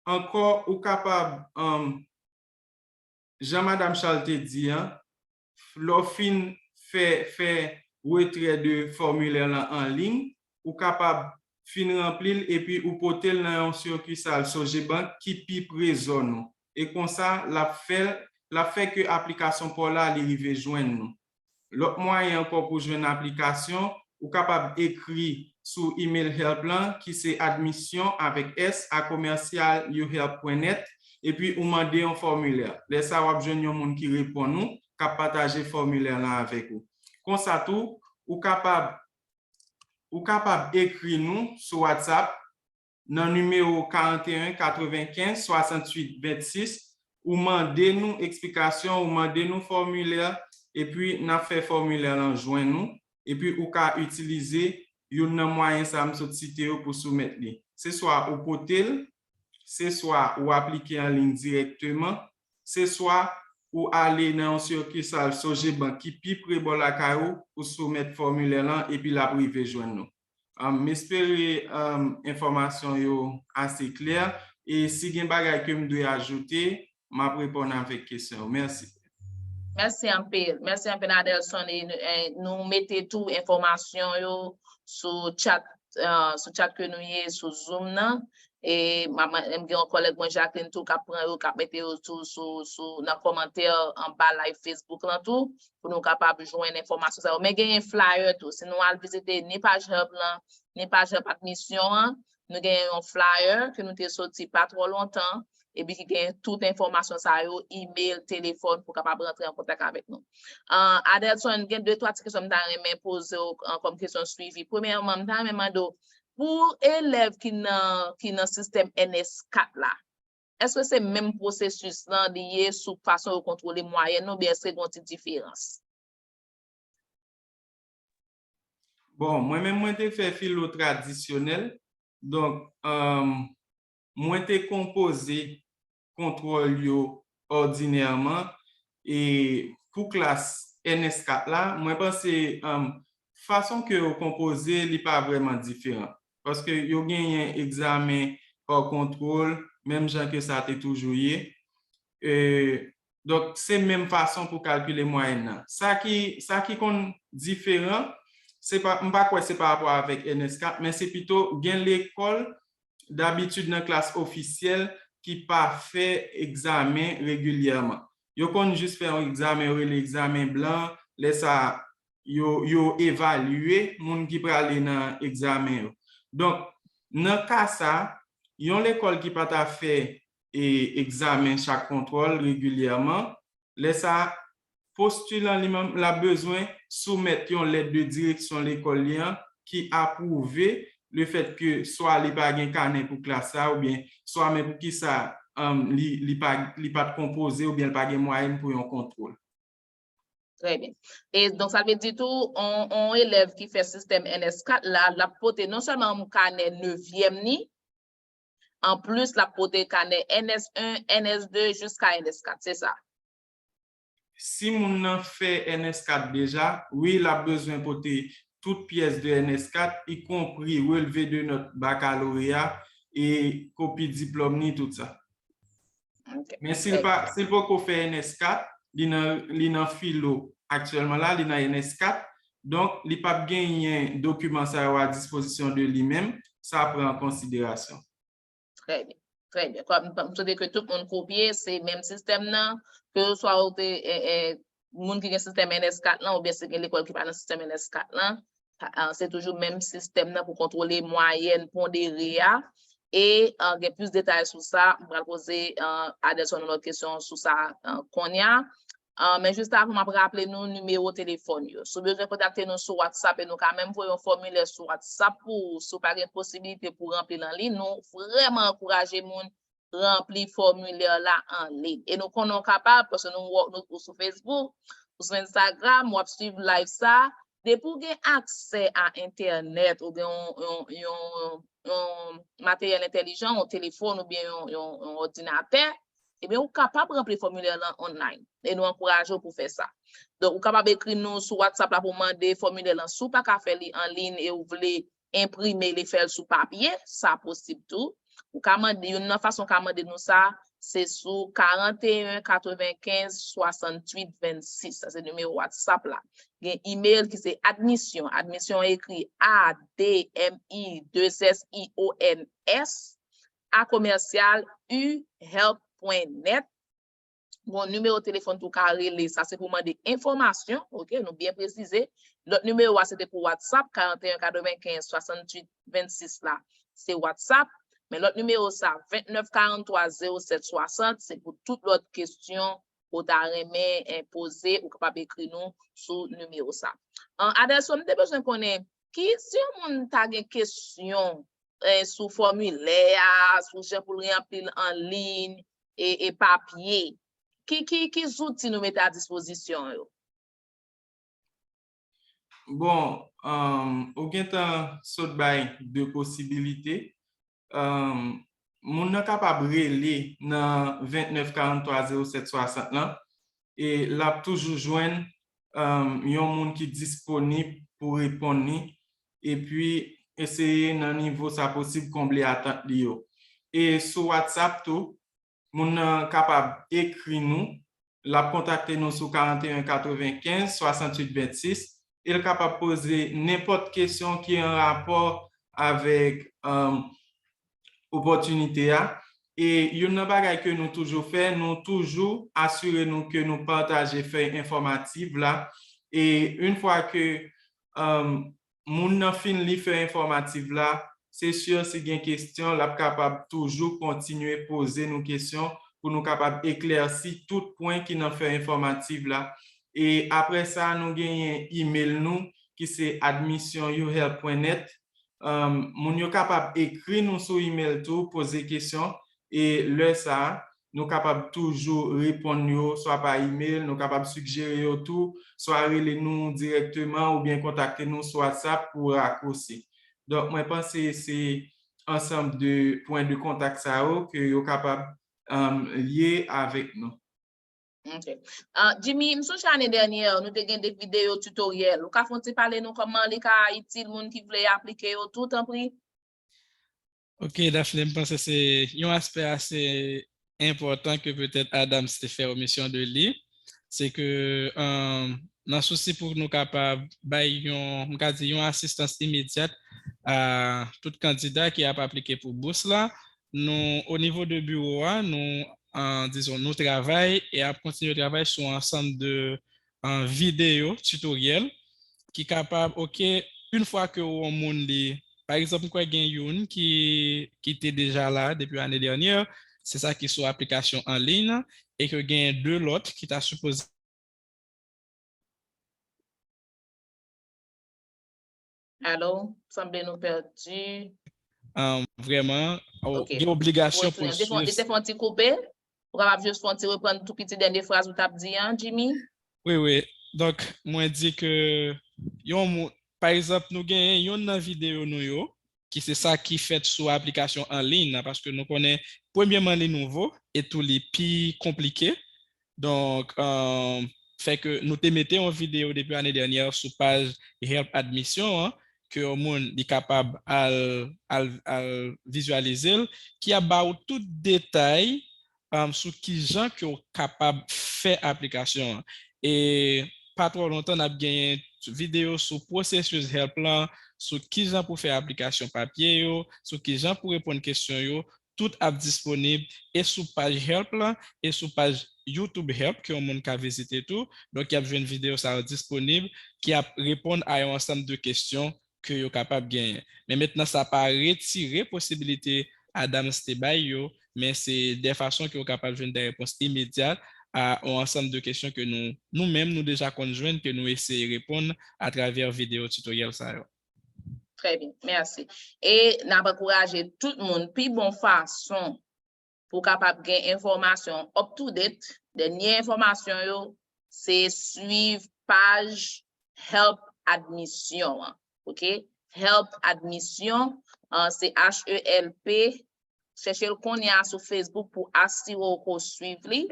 ankò, ou kapab, um, jan Madanm Charles te di an, lè w fin fè, fè retrè de fòmilè lan an liy, ou kapab fin ranpli l epi ou pote l nan yon sikisal Sogebank ki pi pre zòn ou. E konsa, l ap fè, l ap fè ke aplikasyon pa w la li rive jwenn nou. Lòt mwayen ankò pou jwenn aplikasyon, ou kapab ekri sou email help lan, ki se admisyon avèk S a commercial u help point net, epi ou mande yon fòmilè. Lè sa, w ap jwenn yon moun ki reponn ou, k ap pataje fòmilè lan avèk ou. Konsa tou, ou kapab, ou kapab ekri nou sou WhatsApp nan nimewo karant e en katrevenkenz swasanntuit vennsis, ou mande nou eksplikasyon, ou mande nou fòmilè, epi n ap fè fòmilè lan jwenn ou, epi ou ka itilize youn nan mwayen sa a m sot site yo pou soumèt li. Se swa ou pote l, se swa ou aplike an liy dirèkteman, se swa ou ale nan yon sikisal Sogebank ki pi pre bò lakay ou pou soumèt fòmilè lan epi l ap rive jwenn nou. Um, m espere um, enfòmasyon yo ase klè. E si gen bagay ke m dwe ajoute, m ap reponn avèk kesyon yo. Mèsi. Mèsi anpil. Mèsi anpil, Adelson. E, e, nou mete tou enfòmasyon yo sou chat, uh, sou chat ke nou ye, sou Zoom nan. E m gen yon kòlèg mwen, Jacqueline, tou, k ap pran yo, k ap mete yo tou sou, sou, nan kòmantè anba live Facebook lan tou, pou nou kapab jwenn enfòmasyon sa yo. Men genyen flyer tou. Si nou al vizite ni paj Hub lan, ni paj Hub admisyon an, nou genyen yon flyer ke nou te soti pa twò lontan, epi ki gen tout enfòmasyon sa yo, email, telefòn, pou kapab rantre an kontak avèk nou. Uh, Adelson, gen de twa ti kesyon m ta renmen poze w uh, kòm kesyon swivi. Premyèman, m ta renmen mande w, pou elèv ki nan, ki nan sistèm N S kat la, èske se menm pwosesis lan li ye sou fason yo kontwole mwayèn nan, oubyen èske gen yon ti diferans? Bon, mwen menm, mwen te fè filo tradisyonèl. Donk, um, mwen te konpoze kontwòl yo òdinèman. E pou klas N S kat la, mwen panse um, fason ke yo konpoze, li pa vrèman diferan. Paske yo genyen egzamen hors contrôle, menm jan ke sa te toujou ye. E, donk, se menm fason pou kalkile mwayèn nan. Sa ki, sa ki konn diferan, se pa, m pa kwè se pa rapò avèk N S kat, men se pito gen lekòl, dabitid nan klas ofisyèl, ki pa fè egzamen regilyèman. Yo konn jis fè yon egzamen, yo rele egzamen blan, lè sa, yo, yo evalye moun ki prale nan egzamen yo. Donk, nan ka sa, yon lekòl ki pa ta fè e, egzamen chak kontwòl regilyèman, lè sa, postilan li menm, l ap bezwen soumèt yon lèt de direksyon lekòl li an ki apwouve lefètke swa li pa gen kanè pou klas sa, oubyen swa men poukisa um, li, li pa, li pa t konpoze oubyen li pa gen mwayèn pou yon kontwòl. Trè byen. E donk, sa vle di tou, on, on elèv ki fè sistèm N S kat la, l ap pote non sèlman kanè nevyèm ni, anplis, l ap pote kanè N S en, N S de, jiska N S kat, se sa? Si moun nan fè N S kat deja, wi, l ap bezwen pote tout pyès de N S kat, ikonpri relve de nòt bakaloreya e kopi diplòm ni, tout sa. Men si l pa, si l poko fè N S kat, li nan, li nan filo aktyèlman la, li nan N S kat, donk li p ap genyen dokiman sa yo a dispozisyon de li menm, sa pran an konsiderasyon. Trè byen, trè byen. Kòm m swete ke tout moun kopye, se menm sistèm nan, ke swa ou te, e, e, moun ki gen sistèm N S kat lan, oubyen se gen lekòl ki pa nan sistèm N S kat lan, se toujou menm sistèm nan pou kontwole mwayèn pondere a. E gen plis detay sou sa, m pral poze Adelson yon lòt kesyon sou sa kounye a. Men jis avan, m ap raple nou nimewo telefòn yo. Si w bezwen kontakte nou sou WhatsApp, e nou ka menm voye yon fòmilè sou WhatsApp pou ou, si w pa gen posibilite pou ranpli l an liy, nou vrèman ankouraje moun ranpli fòmilè la an liy. E nou konnen w kapab, paske nou wè w sou Facebook, ou sou Instagram, w ap swiv live sa. Depi w gen aksè a entènèt, ou gen yon, yon, yon, yon materyèl entèlijan, yon telefòn oubyen yon, yon, yon òdinatè, ebyen, ou kapab ranpli fòmilè lan online. E nou ankouraje w pou fè sa. Donk, ou kapab ekri nou sou WhatsApp la pou mande fòmilè lan. Si w pa ka fè li an liy e ou vle enprime l e fè l sou papye, sa posib tou. Ou ka mande, youn nan fason ou ka mande nou sa, se sou karant e en katrevenkenz swasanntuit vennsis. Sa se nimewo WhatsApp la. Gen email ki se admisyon. Admisyon ekri A D M I deux S I O N S a commercial u help point net. gon nimewo telefòn tou ka rele, sa se pou mande enfòmasyon, oke, nou byen presize. Lòt nimewo a se te pou WhatsApp, karanteyen katrevenkenz swasanntuit vennsis la, se WhatsApp. Men lòt nimewo sa, vennèf karanntwa zewo sèt swasant, se pou tout lòt kesyon ou ta renmen eh, poze, ou kapab ekri nou sou nimewo sa. An, Adelson, m te bezwen konnen, ki si yon moun ta gen kesyon eh, sou fòmilè a, sou jan pou l ranpli l an liy e, e papye, ki, ki, ki zouti nou mete a dispozisyon yo? Bon, um, ou gentan sot bay de posibilite. Um, moun nan kapab rele nan vennèf karanntwa zewo sèt swasant lan e l ap toujou jwenn um, yon moun ki disponib pou reponn li epi eseye nan nivo sa posib konble atant li yo. E sou WhatsApp tou, moun nan kapab ekri nou, l ap kontakte nou sou karanteyen katrevenkenz swasanntuit vennsis e l kapab poze nenpòt kesyon ki an rapò avèk um, opòtinite a. E youn nan bagay ke nou toujou fè, nou toujou asire nou ke nou pataje fèy enfòmativ la. E yon fwa ke um, moun nan fin li fèy enfòmativ la, se si si gen kesyon, l ap kapab toujou kontinye poze nou kesyon pou nou kapab eklèsi tout pwen ki nan fèy enfòmativ la. E apre sa, nou genyen email nou ki se admission u help point net. Um, moun yo kapab ekri nou sou email tou, poze kesyon, e lè sa a, nou kapab toujou reponn yo, swa pa email, nou kapab sigjere yo tou, swa rele nou dirèkteman oubyen kontakte nou sou WhatsApp pou rakwosi. Donk, mwen panse se ansanm de pwen de kontak sa yo ke yo kapab um, lye avèk nou. Ok. Uh, Jimmy, m sonje ane dènyè, nou te gen de videyo tutoriel. Ou ka fè yon ti pale nou kòman li ka itil moun ki vle aplike yo tou, tanpri? Ok, Daphné, m panse se yon aspè ase enpòtan ke petèt Adams te fè omisyon de li. Se ke um, nan sousi pou nou kapab bay yon, m ka di yon asistans imedyat a tout kandida ki ap aplike pou bous la, nou, o nivo de biwo a, nou, an, dizon, nou travay e ap kontinye travay sou ansanm de an, videyo, tutoriel, ki kapab, ok, yon fwa ke yon moun li, pa egzanp, m kwè gen youn ki, ki te deja la depi ane dènyè, se sa ki sou aplikasyon an liy nan, e ke gen de lòt ki ta sipoze Alo, sanble nou pèdi. Um, vrèman, gen obligasyon pou l swiv. Li te fè yon ti koupe. Ou kapab jis fè yon ti reprann tou piti dènye fraz ou t ap di an, Jimmy? Wi, wi. Donk, mwen di ke yon moun, pa egzanp, nou genyen youn nan videyo nou yo, ki se sa ki fèt sou aplikasyon an liy nan, paske nou konnen, premyèman, li nouvo, e tou li pi konplike. Donk, um, fè ke nou te mete yon videyo depi ane dènyè sou paj Help Admission an, ke yon moun li kapab al, al, al vizyalize l, ki ap ba ou tout detay um, sou kijan ke w kapab fè aplikasyon an. E pa twò lontan, n ap genyen videyo sou pwosesis help lan, sou kijan pou fè aplikasyon papye yo, sou kijan pou reponn kesyon yo, tout ap disponib e sou paj Help lan e sou paj YouTube Help ke yon moun ka vizite tou. Donk, y ap jwenn videyo sa yo disponib ki ap reponn a yon ansanm de kesyon ke yo kapab genyen. Men mentnan, sa pa retire posibilite Adams te bay yo, men se de fason ke yo kapab jwenn de repons imedyat a yon ansanm de kesyon ke nou, nou menm, nou deja konn jwenn, ke nou eseye reponn atravè videyo tutoriel sa yo. Trè byen, mèsi. E n ap ankouraje tout moun, pi bon fason pou w kapab gen enfòmasyon up to date, dènye enfòmasyon yo, se swiv paj Help Admission an, ok? Help Admission, uh, se H E L P, chèche l kounye a sou Facebook pou asire w ke w swiv li,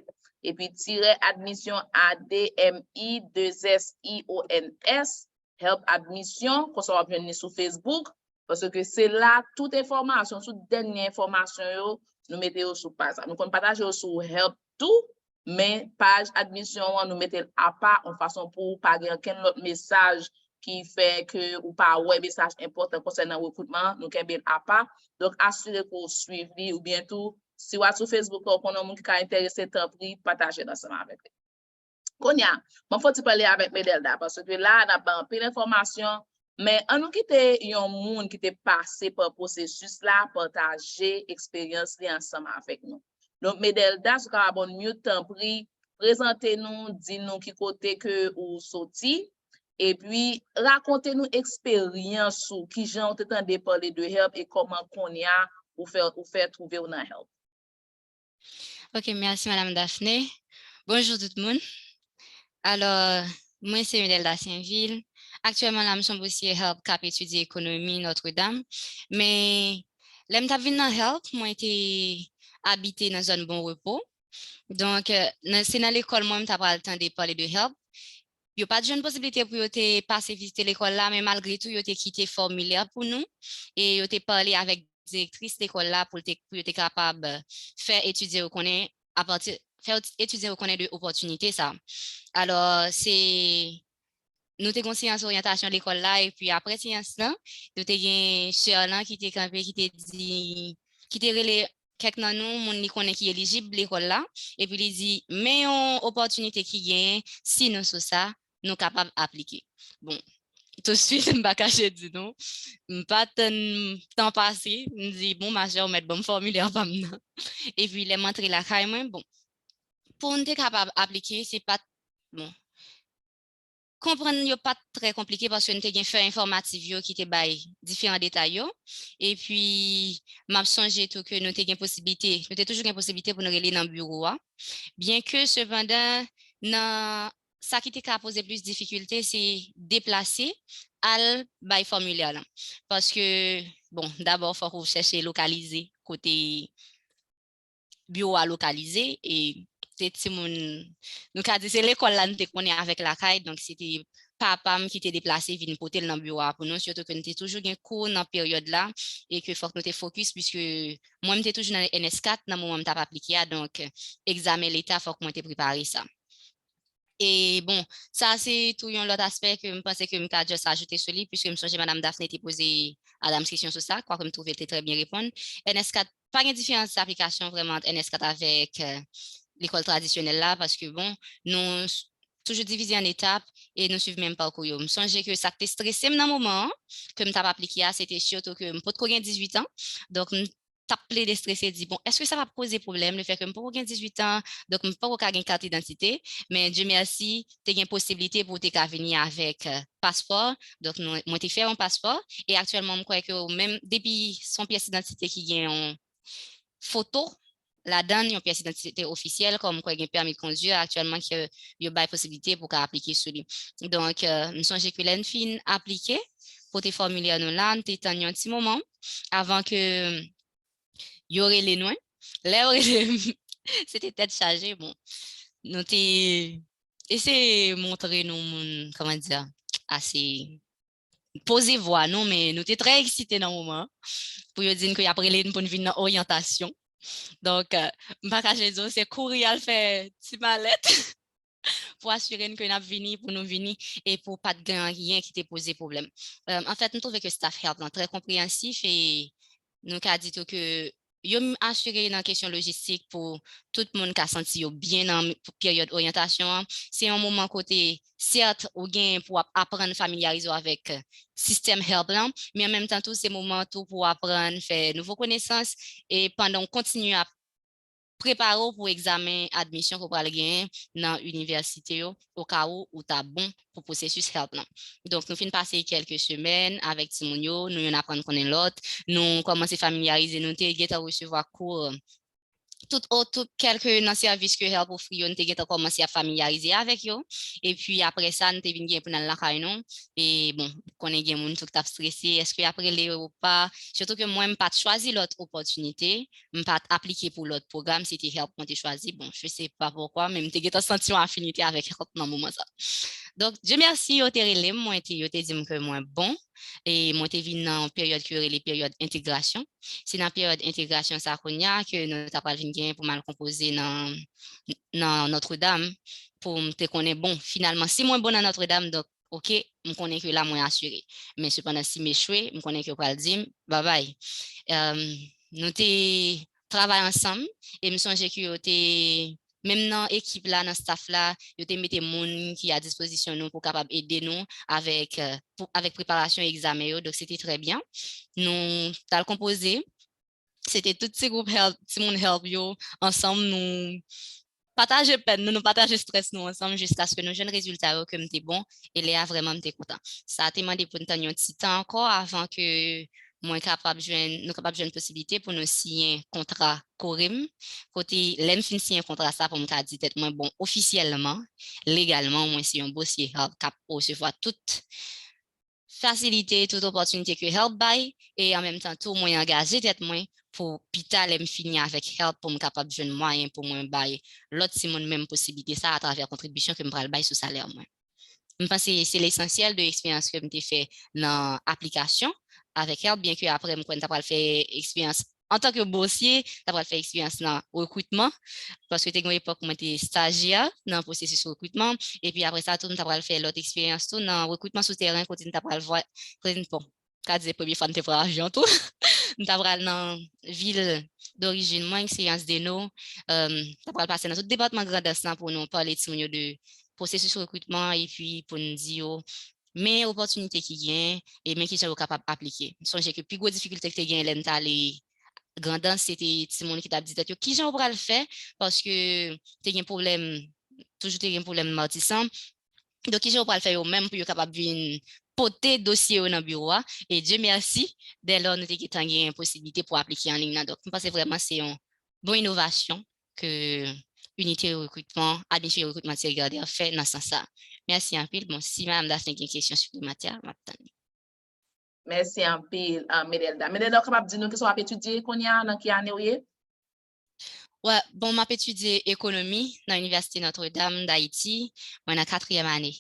epi tirè admisyon A D M I deux S I O N S, Help Admission, konsa w ap jwenn li sou Facebook, paske se la tout enfòmasyon, tout dènye enfòmasyon yo, nou mete yo sou paj sa. Nou konn pataje yo sou Help tou, men paj admisyon an, nou mete l apa, yon fason pou pa gen okenn lòt mesaj ki fè ke ou pa wè mesaj enpòtan konsènan rekritman an, nou kenbe l apa. Donk, asire ke w swiv li, oubyen tou, Si w a sou Facebook la, ou konnen yon moun ki ka enterese, tanpri, pataje l ansanm avèk li. Kounye a, mwen fò ti pale avèk Medelda, paske la, n ap bay anpil enfòmasyon, men an nou kite yon moun ki te pase pa pwosesis la, pataje eksperyans li ansanm avèk nou. Donk, Medelda, si w kapab on mute, tanpri, prezante nou, di nou ki kote ke ou soti, epi rakonte nou eksperyans ou, kijan ou te tande pale de HELP e kòman kounye a ou fè, ou fè twouve w nan HELP. Ok, mèsi, Madam Daphné. Bonjou tout moun. Alò, mwen se Medelda Sainvil. Aktyèlman la, m se yon bousye HELP k ap etidye ekonomi Notre Dame. Men, lè m t ap vin nan HELP, mwen te abite nan zòn Bon Repo. Donk, se nan lekòl mwen m t ap al tande pale de HELP. Yo pa t jwenn posiblite pou yo te pase vizite lekòl la, men malgre tou, yo te kite fòmilè pou nou e yo te pale avèk direktris lekòl la pou, te, pou yo te kapab fè etidyan yo konnen apati, fè etidyan yo konnen de opòtinite sa. Alò, se nou te gen seyans oryantasyon lekòl la, epi apre seyans lan, nou te gen sè lan ki te kanpe, ki te di, ki te rele kèk nan nou, moun li konnen ki elijib lekòl la, epi li di, men yon opòtinite ki genyen, si nou sou sa, nou kapab aplike. Bon, touswit, m pa kache di nou, m pa tann tan pase, m di, bon, machè, ou mèt ban m fòmilè pa m nan. Epi, lè m antre lakay mwen, bon, pou n te kapab aplike, se pa t, bon, konprann yo pa t trè konplike paske n te gen fèy enfòmatif yo ki te bay diferan detay yo. Epi, m ap sonje tou ke nou te gen posiblite, nou te toujou gen posiblite pou nou rele nan biwo a. Byenke, sepandan, nan sa ki te ka poze plis difikilte, se deplase, al bay fòmilè lan. Paske, bon, dabò, fòk ou chèche lokalize kote biwo a lokalize, e se timoun, nou ka di se lekòl la n te konnen avèk lakay, donk se te papa m ki te deplase vin pote l nan biwo a pou nou, sitou ke n te toujou gen kou nan peryòd la, e ke fòk nou te fokis, piske mwen m te toujou nan N S kat nan moman m t ap aplike a, donk egzamen leta fòk mwen te prepare sa. E bon, sa se tou yon lòt aspè ke m panse ke m ka just ajoute sou li, piske m sonje Madam Daphné te poze Adams kesyon sou sa, kwake m twouve l te trè byen reponn. N S kat pa gen diferans aplikasyon vrèman ant N S kat avèk, euh, lekòl tradisyonèl la, paske bon, nou s-, toujou divize an etap e nou swiv menm pakou yo. M sonje ke sa k te strese m nan moman an, ke m t ap aplike a, se te sitou ke m potko gen dizuit an. Donk, m t ap plede strese, di, bon, èske sa p ap poze pwoblèm, lefètke m poko gen dizuit an, donk m poko ka gen kat idantite, men Dye mèsi, te gen posiblite pou w te ka vini avèk, euh, paspò, donk nou, mwen te fè yon paspò, e aktyèlman, m kwè ke w menm, depi se yon pyès idantite ki gen yon foto ladan l, yon pyès idantite ofisyèl, kòm kwè gen pèmi kondwi aktyèlman ke yo bay posiblite pou w ka aplike sou li. Donk, euh, m sonje ke lè n fin aplike, pote fòmilè nou la, n te tann yon ti moman avan ke yo rele nou, lè yo rele m, se te tèt chaje, bon, nou te eseye montre nou moun, kòman di, ase poze vwa nou, men nou te trè eksite nan moman an, pou yo di n ke y ap rele n pou n vin nan oryantasyon. Donk, euh, m pa kache di w, se kouri al fè ti malèt pou asire n ke n ap vini, pou nou vini, e pou pa t gen anyen ki te poze pwoblèm. Euh, anfèt, m twouve ke staff HELP lan trè konpreyansif e nou ka di tou ke yo m asire nan kesyon lojistik pou tout moun ka santi yo byen nan peryòd oryantasyon an. Se yon moman kote, sèt, ou gen pou w ap aprann familyarize w avèk sistèm HELP lan, men an menm tan tou, se moman tou pou w aprann fè nouvo konesans e pandan w kontinye ap prepare w pou egzamen admisyon ke w pral genyen nan inivèsite yo, oka ou ou ta bon pou pwosesis HELP lan. Donk, nou fin pase kèlke semèn avèk timoun yo, nou youn aprann konnen lòt, nou kòmanse familyarize, nou te gentan resevwa kou, euh, tout o-, tout kèlke nan sèvis ke HELP ofri yo, nou te gentan kòmanse ap familyarize avèk yo. Epi apre sa, nou te vin gen pou n al lakay nou. E bon, konnen gen moun tou ki t ap strese, èske y ap rele ou pa? Sitou ke mwen, m pa t chwazi lòt opòtinite, m pa t aplike pou lòt pwogram, se te HELP mwen te chwazi. Bon, je sais pas pourquoi, men m te gentan santi yon afinite avèk HELP nan moman sa. Donk, Dye mèsi, yo te rele m, mwen te, yo te di m ke mwen bon, e mwen te vin nan peryòd ke yo rele peryòd entegrasyon. Se nan peryòd entegrasyon sa kounye a ke nou ta pral vin genyen pou m al konpoze nan, nan Notre Dame, pou m te konnen, bon, finalman, si mwen bon nan Notre Dame, donk, ok, m konnen ke la mwen asire. Men sepandan, si m echwe, m konnen ke yo pral di m, babay. Euh, nou te travay ansanm, e m sonje ke yo te, menm nan ekip la, nan staff la, yo te mete moun ki a dispozisyon nou pou kapab ede nou avèk, euh, pou, avèk preparasyon egzamen yo. Donk, se te trè byen. Nou t al konpoze, se te tout ti gwoup help, timoun help yo, ansanm nou pataje pèn nou, nou pataje strès nou ansanm jiskaske nou jwenn rezilta yo ke m te bon, e lè a vrèman m te kontan. Sa te mande pou n tann yon ti tan ankò avan ke mwen kapab jwenn, nou kapab jwenn posiblite pou nou siyen kontra korem, kote lè m fin siyen kontra sa pou m ka di tèt mwen, bon, ofisyèlman, legalman, mwen se yon bosye help k ap resevwa tout fasilite, tout opòtinite ke help bay, e an menm tan tou, mwen angaje tèt mwen pou pita lè m fini avèk help pou m kapab jwenn mwayen pou mwen bay lòt timoun menm posiblite sa atravè kontribisyon ke m pral bay sou salè mwen. M panse se lesansyèl de eksperyans ke m te fè nan aplikasyon avèk help, byen ke apre m kwè m ta pral fè eksperyans antanke bosye, ta pral fè eksperyans nan rekritman, paske te gen yon epòk mwen te stajyè nan pwosesis rekritman, epi apre sa tou, m ta pral fè lòt eksperyans tou nan rekritman sou tèren, kote m ta pral vwa, kote m, bon, ka di se premye fwa m te pran avyon tou. M ta pral nan vil dorijin mwen, ki se Anse des Naux, um, ta pral pase nan tout depatman Grandans lan pou nou pale timoun yo de pwosesis rekritman, epi pou n di yo, men opòtinite ki gen, e men kijan yo kapab aplike. M sonje ke pi gwo difikilte ki te gen lè m t ale Grandans, se te timoun ki t ap di tèt yo, "Kijan w pral fè?" Paske te gen pwoblèm, toujou te gen pwoblèm Matisan. Donk, kijan yo pral fè yo menm pou yo kapab vin pote dosye yo nan biwo a? E Dye mèsi, dèlò nou te gentan gen posiblite pou aplike an liy nan. Donk, m panse vrèman se yon bon inovasyon ke Inite Rekritman, Administre Rekritman Thierry Gardère fè nan sans sa. Mèsi anpil. Bon, si Madam Daphné gen kesyon siplemantè, m ap tann li. Mèsi anpil, ah, Medelda. Medelda, ou kapab di nou kisa w ap etidye kounye a, nan ki ane w ye? Wè, bon, m ap etidye ekonomi nan Inivèsite Notre Dame d'Haïti. Mwen nan katriyèm ane.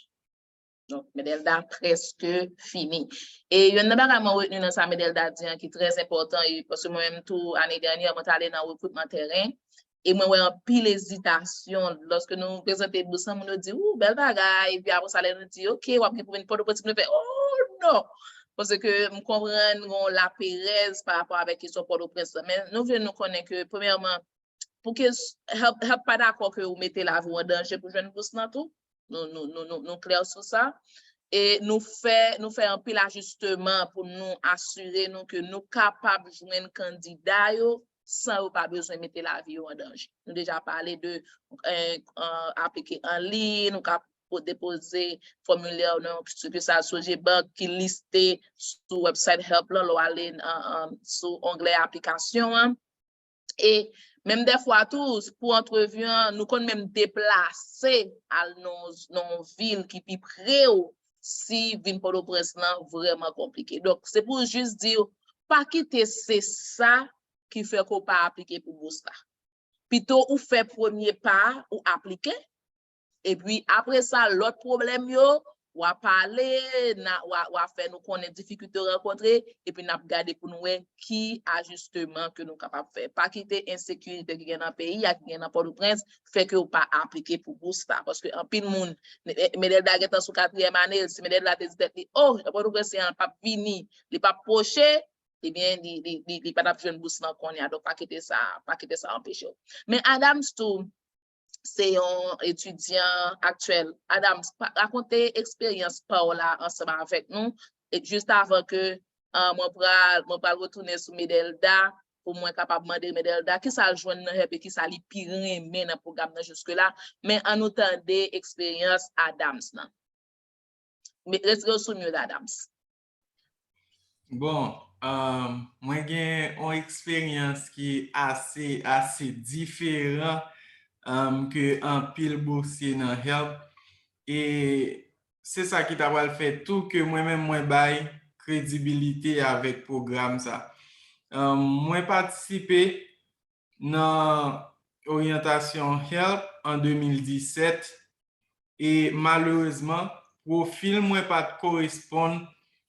Donk, Medelda prèske fini. E yonn nan bagay mwen retni nan sa Medelda di an ki trè enpòtan, e paske mwen menm tou, ane dènyè, mwen t ale nan rekritman tèren, e mwen wè anpil ezitasyon. Lòske nou prezante bous lan, moun yo di, "Ou, bèl bagay." Epi apre sa, lè nou di, "Ok, w ap gen pou vin Pòtoprens," nou fè, "Oh, non!" Paske m konprann gen yon laperèz pa rapò avèk kesyon Pòtoprens lan. Men nou vle nou konnen ke, premyèman, pou ke s-, help, help pa dakò ke ou mete lavi w an danje pou jwenn bous lan tou. Nou, nou, nou, nou, nou klè sou sa. E nou fè, nou fè anpil ajisteman pou nou asire nou ke nou kapab jwenn kandida yo san yo pa bezwen mete lavi yo an danje. Nou deja pale de, eh, eh, aplike an liy, nou ka po-, depoze fòmilè nan, ke sa Sogebank ki liste sou website help lan, lè w ale, eh, eh, sou onglè aplikasyon an. E menm dèfwa tou, pou antrevi an, nou konn menm deplase al nan, nan yon vil ki pi pre w si vin Pòtoprens lan vrèman konplike. Donk, se pou jis di w, pa kite se sa ki fè ke w pa aplike pou bous la. Pito ou fè premye pa a, ou aplike, epi apre sa, lòt pwoblèm yo, w a pale, na, w a, w a fè nou konnen difikilte w rankontre, epi n ap gade pou nou wè ki ajisteman ke nou kapab fè. Pa kite ensekirite ki gen nan peyi a, ki gen nan Pòtoprens, fè ke w pa aplike pou bous la. Paske anpil moun, Medelda gentan sou katriyèm ane l, si Medelda te di tèt li, "Oh, Pòtoprensyen an p ap vini, li p ap pwoche," ebyen, li, li, li, li pa t ap jwenn bous lan kounye a. Donk, pa kite sa, pa kite sa anpeche w. Men Adams tou, se yon etidyan aktyèl. Adams, pa, rakonte eksperyans pa w la ansanm avèk nou. E jis avan ke, ah, mwen pral, mwen pral retounen sou Medelda pou mwen kapab mande Medelda kisa l jwenn nan help e kisa li pi renmen nan pwogram nan jiske la. Men ann nou tande eksperyans Adams lan. Me-, retire w sou mute, Adams. Bon, um, mwen gen yon eksperyans ki ase, ase diferan, um, ke anpil bosye nan help. E se sa ki ta pral fè tou ke mwen menm mwen bay kredibilite avèk pwogram sa. Um, mwen patisipe nan oryantasyon help an de mil disèt, e malerezman, pwofil mwen pa t koresponn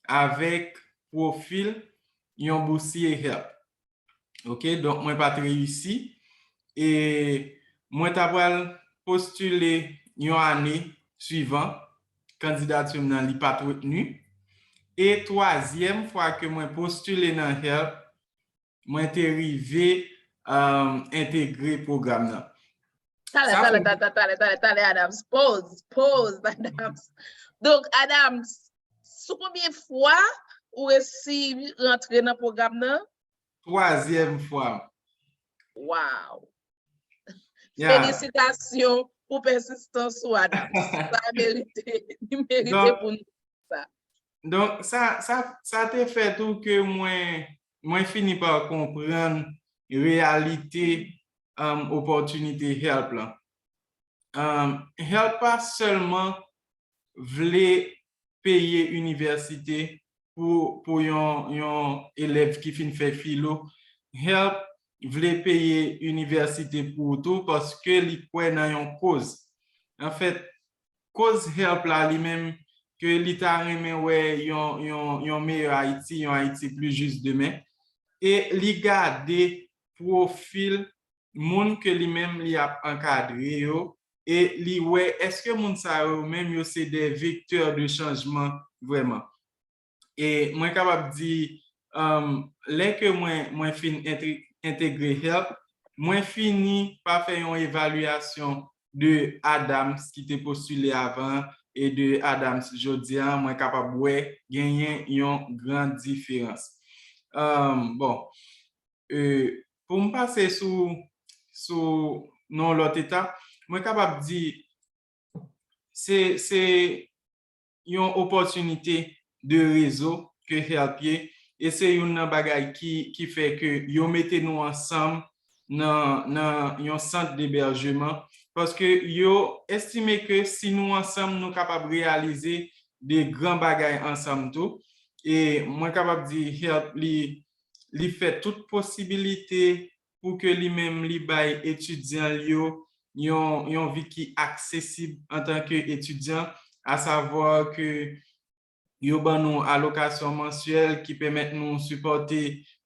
avèk pwofil yon bousye help. Ok, donk mwen pa t reyisi. E mwen ta pral postile yon ane swivan, kandidati m nan li pa t retni. E twazyèm fwa ke mwen postile nan help, mwen te rive, um, entegre pwogram nan. Talè, talè, talè, talè, talè, talè, Adams. Pause, pause, Adams. Donk, Adams, sou konbyen fwa ou resi rantre nan pwogram nan? Twazyèm fwa. Wow! Yeah. Felisitasyon pou pèsistans ou, Adams. Sa merite, li merite pou nou sa. Donk, sa, sa, sa te fè tou ke mwen, mwen fini pa konprann reyalite um, opòtinite HELP lan. Um, HELP pa sèlman vle peye inivèsite pou, pou yon, yon elèv ki fin fè filo. HELP vle peye inivèsite pou ou tou paske li kwè nan yon koz. Anfèt, koz HELP la li menm ke li ta renmen wè yon, yon, yon meyè Ayiti, yon Ayiti pli jis demen. E li gade pwofil moun ke li menm li ap ankadre yo e li wè èske moun sa yo menm yo se de vektè de chanjman vrèman. E mwen kapab di, um, lè ke mwen, mwen fin entegre HELP, mwen fini pa fè yon evalyasyon de Adams ki te postile avan e de Adams jodi a, mwen kapab wè genyen yon gran diferans. Um, bon, e, pou m pase sou, sou nan lòt etap, mwen kapab di se, se yon opòtinite de rezo ke HELP ye, e se youn nan bagay ki, ki fè ke yo mete nou ansanm nan, nan yon sant debèjman, paske yo estime ke si nou ansanm, nou kapab reyalize de gran bagay ansanm tou. E mwen kapab di HELP li, li fè tout posibilite pou ke li menm li bay etidyan l yo yon, yon vi ki aksesib antanke etidyan, asavwa ke yo ban nou alokasyon mansyèl ki pèmèt nou sipòte,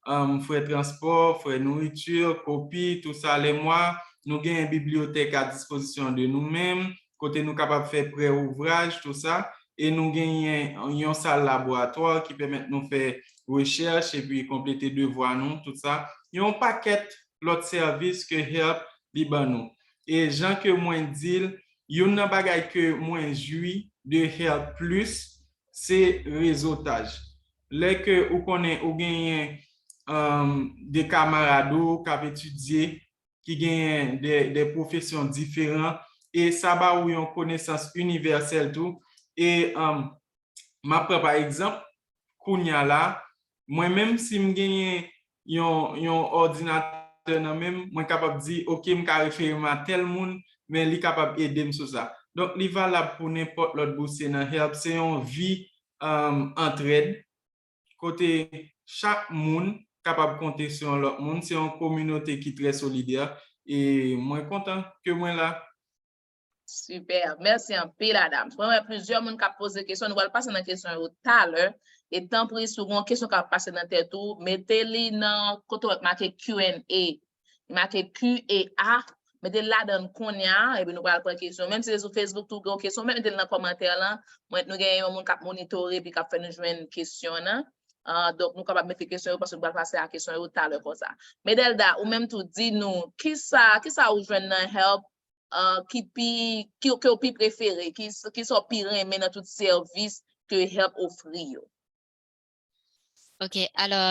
um, frè transpò, frè nouriti, kopi, tou sa lè mwa. Nou genyen bibliyotèk a dispozisyon de nou menm, kote nou kapab fè prè ouvraj, tou sa. E nou genyen yon sal laboratwa ki pèmèt nou fè rechèch epi konplete devwa nou, tou sa. Yon pakèt lòt sèvis ke HELP li ban nou. E jan ke mwen di l, youn nan bagay ke mwen jwi de HELP plis, se rezotaj. Lè ke ou konnen ou genyen, um, de kamarad ou k ap etidye, ki genyen de, de pwofesyon diferan, e sa ba ou yon konesans inivèsèl tou. E, um, m ap pran pa egzanp, kounya la, mwen menm si m genyen yon, yon òdinatè nan men m, mwen kapab di, ok, m ka refere m a tèl moun, men li kapab ede m sou sa. Donk, li valab pou nenpòt lòt bousye nan HELP. Se yon vi, um, antrèd, kote chak moun kapab konte sou yon lòt moun. Se yon kominote ki trè solidè. E mwen kontan ke mwen la. Super. Mèsi anpil, Adams. Mwen wè plizyè moun k ap poze kesyon. Nou pral pase nan kesyon yo talè. E tanpri, si w gen yon kesyon k ap pase nan tèt ou, mete li nan kote w wè k make Q and A. Li make Q A. Mete l ladan l kounye a, epi nou pral pran kesyon. Menm si se sou Facebook tou, gen yon kesyon, mete l nan kòmantè lan. Mwen, nou gen yon moun k ap monitore, epi k ap fè nou jwenn kesyon an. Ah, donk, nou kapab mete kesyon yo, paske nou pral pase a kesyon yo talè konsa. Medelda, ou menm tou, di nou, kisa, kisa ou jwenn nan HELP, ah, ki pi, ki, ke w pi prefere, ki, kisa w pi renmen nan tout sèvis ke HELP ofri yo? Ok, alò,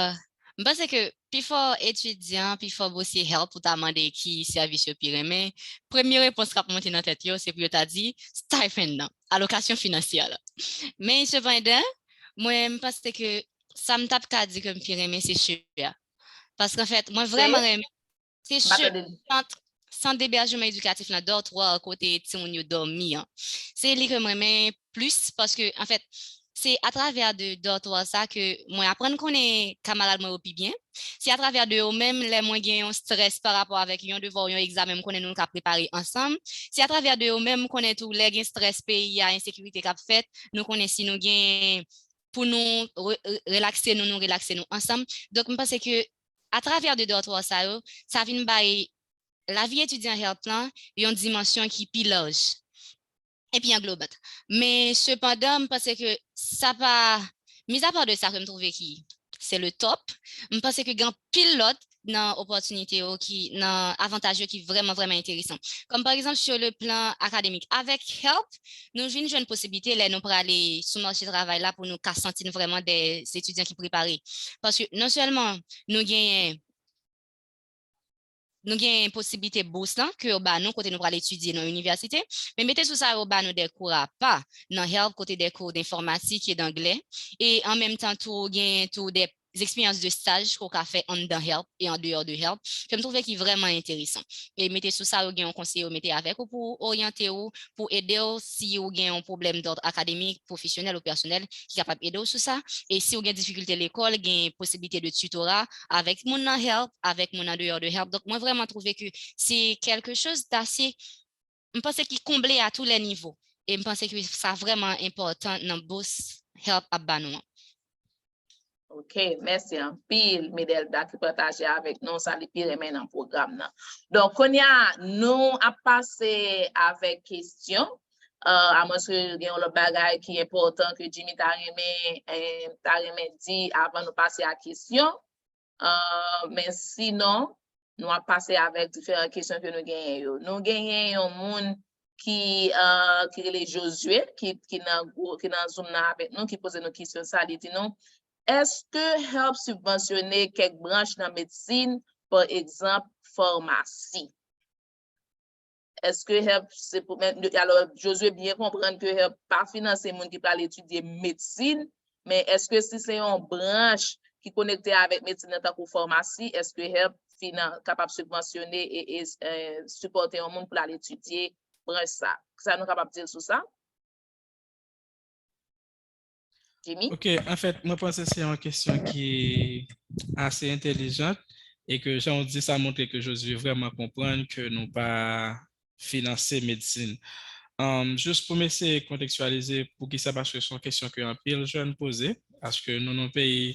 m panse ke pifò etidyan, pifò bosye HELP ou ta mande ki sèvis yo pi renmen, premye repons k ap monte nan tèt yo, se pou yo ta di stipend nan, alokasyon finansyè la. Men sepandan, mwen, m panse ke sa m t ap ka di ke m pi renmen, se che a. Paske, anfèt, mwen vrèman renmen, se che, sant, sant debèjman edikatif lan, dortoir, kote timoun yo dòmi an. Se li ke m renmen plis, paske, anfèt, se atravè de dortoir sa ke mwen aprann konnen kamarad mwen yo pi byen. Se atravè de yo menm, lè mwen gen yon strès pa rapò avèk yon devwa ou yon egzamen, m konnen nou ka prepare ansanm. Se atravè de yo menm, m konnen tou, lè gen strès peyi a, ensekirite k ap fèt, nou konnen si nou gen pou nou re-, re-, relakse nou, nou relakse nou ansanm. Donk, m panse ke atravè de dortoir sa yo, sa vin bay lavi etidyan HELP lan yon dimansyon ki pi laj, epi angloban. Men sepandan, m panse ke sa pa, mizapa de sa ke m twouve ki c'est le top. M panse ke gen anpil lòt nan opòtinite yo ki, nan avantaj yo ki vrèman, vrèman enteresan. Kòm pa egzanp, sur le plan académique, avèk HELP, nou vin jwenn posiblite lè nou prale sou mache travay la pou nou ka santi n vrèman de etidyan ki prepare. Paske non sèlman nou genyen nou gen posiblite bous lan ke yo ba nou kote nou pral etidye nan inivèsite, men mete sou sa yo ba nou de kou apa nan HELP kote de kou denfòmatik e danglè, e an menm tan tou gen tou de eksperyans de staj ke w ka fè anndan HELP e an deyò de HELP, ke m twouve ki vrèman enteresan. E mete sou sa yo gen yon konseye yo mete avèk ou pou oryante ou, pou ede w si ou gen yon pwoblèm dòd akademik, pwofesyonèl ou pèsonèl ki kapab ede w sou sa. E si ou gen difikilte lekòl, gen posiblite de titora avèk moun nan HELP, avèk moun an deyò de HELP. Donk, mwen vrèman twouve ke se quelque chose d'assez, m panse ki konble à tous les niveaux. E m panse ke sa vrèman enpòtan nan bous HELP ap ba nou an. Ok, mèsi anpil, Midelda, ki pataje avèk nou sa li pi renmen nan pwogram nan. Donk, kounye a, nou ap pase avèk kesyon. Uh, amwenske gen yon lòt bagay ki enpòtan ke Jimmy ta renmen, eh, ta renmen di avan nou pase a kesyon. Uh, men sinon, nou ap pase avèk diferan kesyon ke nou genyen yo. Nou genyen yon moun ki, uh, ki rele Josué, ki, ki nan, ki nan Zoom nan avèk nou, ki poze nou kesyon sa, li di nou, èske HELP sibvansyone kèk branch nan medsin, pa egzanp, famasi? Èske HELP se pou, men, alò, Josué byen konprann ke HELP pa finanse moun ki pral etidye medsin, men èske si se yon branch ki konekte avèk medsin nan tankou famasi, èske HELP finan, kapab sibvansyone e, e, e sipòte yon moun pou l al etidye branch sa? Kisa nou kapab di l sou sa? Jimmy? Ok, anfèt, mwen panse se yon kesyon ki ase entèlijan e ke jan w di sa montre ke Josué vrèman konprann ke nou pa finanse medsin. Um, jis pou m eseye kontekstyalize poukisa, paske se yon kesyon ke anpil jèn poze, paske nou nan peyi,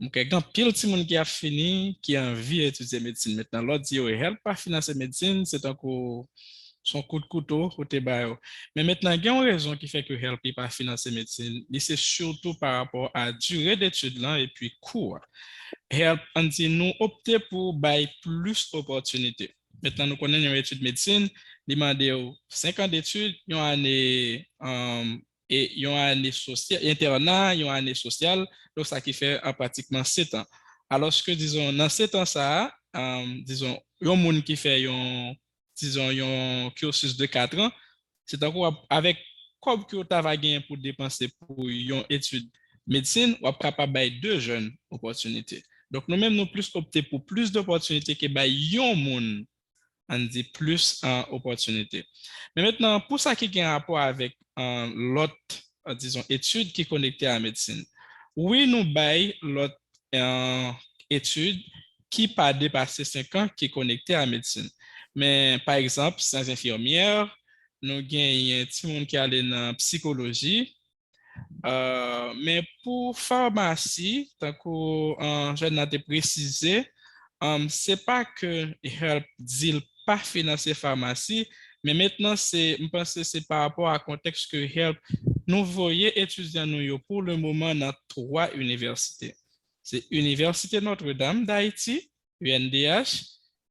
m kwè gen anpil timoun ki ap fini, ki anvi etidye medsin. Mentnan, lè w di yo HELP pa finanse medsin, se tankou se yon kout kouto ou te ba yo. Men mentnan, gen yon rezon ki fè ke HELP li pa finanse medsin. Li se sitou pa rapò a dire detid lan epi kou a. HELP, ann di, nou opte pou bay plis opòtinite. Mentnan, nou konnen yon etid medsin, li mande w senk an detid, yon ane, um, e yon ane sosyal, entèna, yon ane sosyal, donk sa ki fè an pratikman sèt an. Alòske, dizon, nan sèt an sa a, um, dizon, yon moun ki fè yon, dizon, yon cursus de kat an, se tankou w ap, avèk kòb ke w ta va genyen pou depanse pou yon etid medsin, w ap kapab bay de jèn opòtinite. Donk, nou menm, nou plis opte pou plis dopòtinite ke bay yon moun, ann di, plis, uh, opòtinite. Men mentnan, pou sa ki gen rapò avèk, uh, lòt, uh, dizon, etid ki konekte a medsin, wi, nou bay lòt, uh, etid ki pa depase senk an ki konekte a medsin. Men, pa egzanp, syans enfimyè, nou genyen timoun ki ale nan psikoloji, uh, men pou famasi, tankou, uh, jèn nan te presize, um, se pa ke HELP di l pa finanse famasi, men mentnan se, m panse se pa rapò a kontèks ke HELP, nou voye etidyan nou yo pou le moman nan twa inivèsite. Se Inivèsite Notre Dame d'Haïti, U N D H,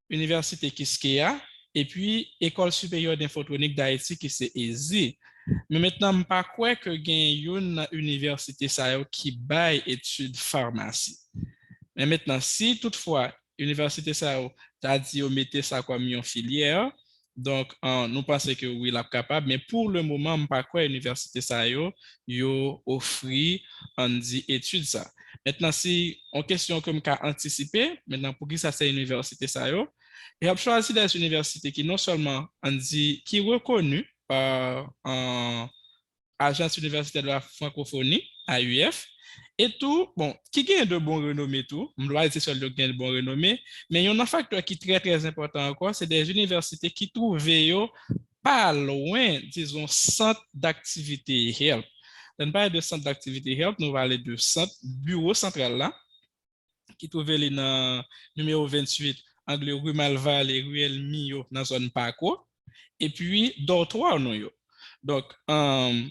Inivèsite Quisqueya, epi École Supérieure d'Infotronik d'Haïti ki se ESI. Men mentnan, m pa kwè ke gen youn nan inivèsite sa yo ki bay etid famasi. Men mentnan, si toutfwa inivèsite sa yo ta di yo mete sa kòm yon filyè, donk, uh, nou panse ke wi, l ap kapab, men pou le moman, m pa kwè inivèsite sa yo, yo ofri, ann di, etid sa. Mentnan, si yon kesyon ke m ka antisipe, mentnan, poukisa se inivèsite sa yo? E ap chwazi de inivèsite ki non sèlman, ann di, ki rekoni pa, uh, Agence Universitaire de la Francophonie, A U F, e tou, bon, ki gen de bon renome tou, m dwe di se sèl yo ki gen bon renome, men yon nan faktè ki trè, trè enpòtan ankò, se de inivèsite ki twouve yo pa lwen, dizon, sant daktivite HELP. Lè n pale de sant daktivite HELP, nou pale de sant, biwo santral la, ki twouve li nan nimewo venntuit, angle ri Malvale, riyèl Miyo, nan zòn Pako, epi dòtwa nou yo. Donk, um,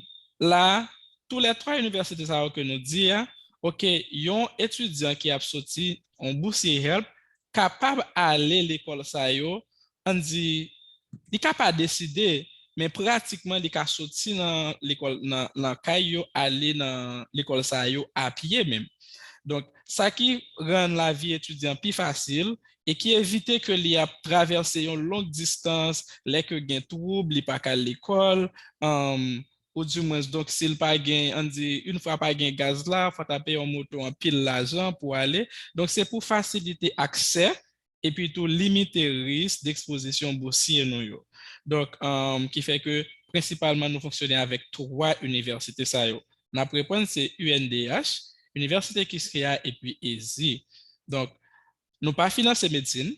la, tou lè twa inivèsite sa yo ke nou di a, Ok, yon etidyan ki ap soti, yon bousye HELP, kapab ale lekòl sa yo, ann di, li ka pa deside, men pratikman li ka soti nan lekòl, nan, nan kay yo, ale nan lekòl sa yo apye menm. Donk, sa ki rann lavi etidyan pi fasil e ki evite ke li ap travèse yon long distans, lè ke gen twoub, li pa ka al lekòl, um, ou dimwens, donk, si l pa gen, ann di, yon fwa pa gen gaz la, fò ta peye yon moto anpil lajan pou ale. Donk, se pou fasilite aksè, epi tou limite risk dekspozisyon bousye nou yo. Donk, um, ki fè ke prensipalman nou fonksyone avèk twa inivèsite sa yo. N ap reprann, se U N D H, Inivèsite Quisqueya epi ESI. Donk, nou pa finanse medsin,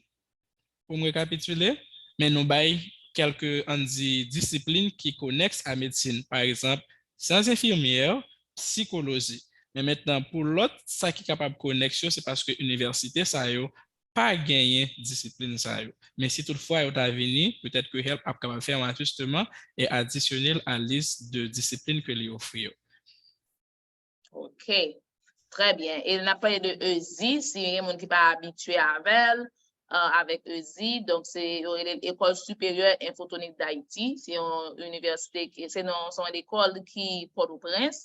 pou m rekapitile, men nou bay kèlke, ann di, disiplin ki konèks a medsin. Pa egzanp, syans enfimyè, sikoloji. Men mentnan, pou lòt, sa ki kapab konèks yo, se paske inivèsite sa yo pa genyen disiplin sa yo. Men si toutfwa yo ta vini, petèt ke HELP ap kapab fè yon ajisteman e adisyone l a lis de disiplin ke li ofri yo. Ok. Trè byen. E n ap pale de ESI, si gen moun ki pa abitye avè l, uh, avèk ESI, donk se, yo rele l École Supérieure Infotronique d'Haïti, se yon inivèsite, se yon, se yon lekòl ki Pòtoprens,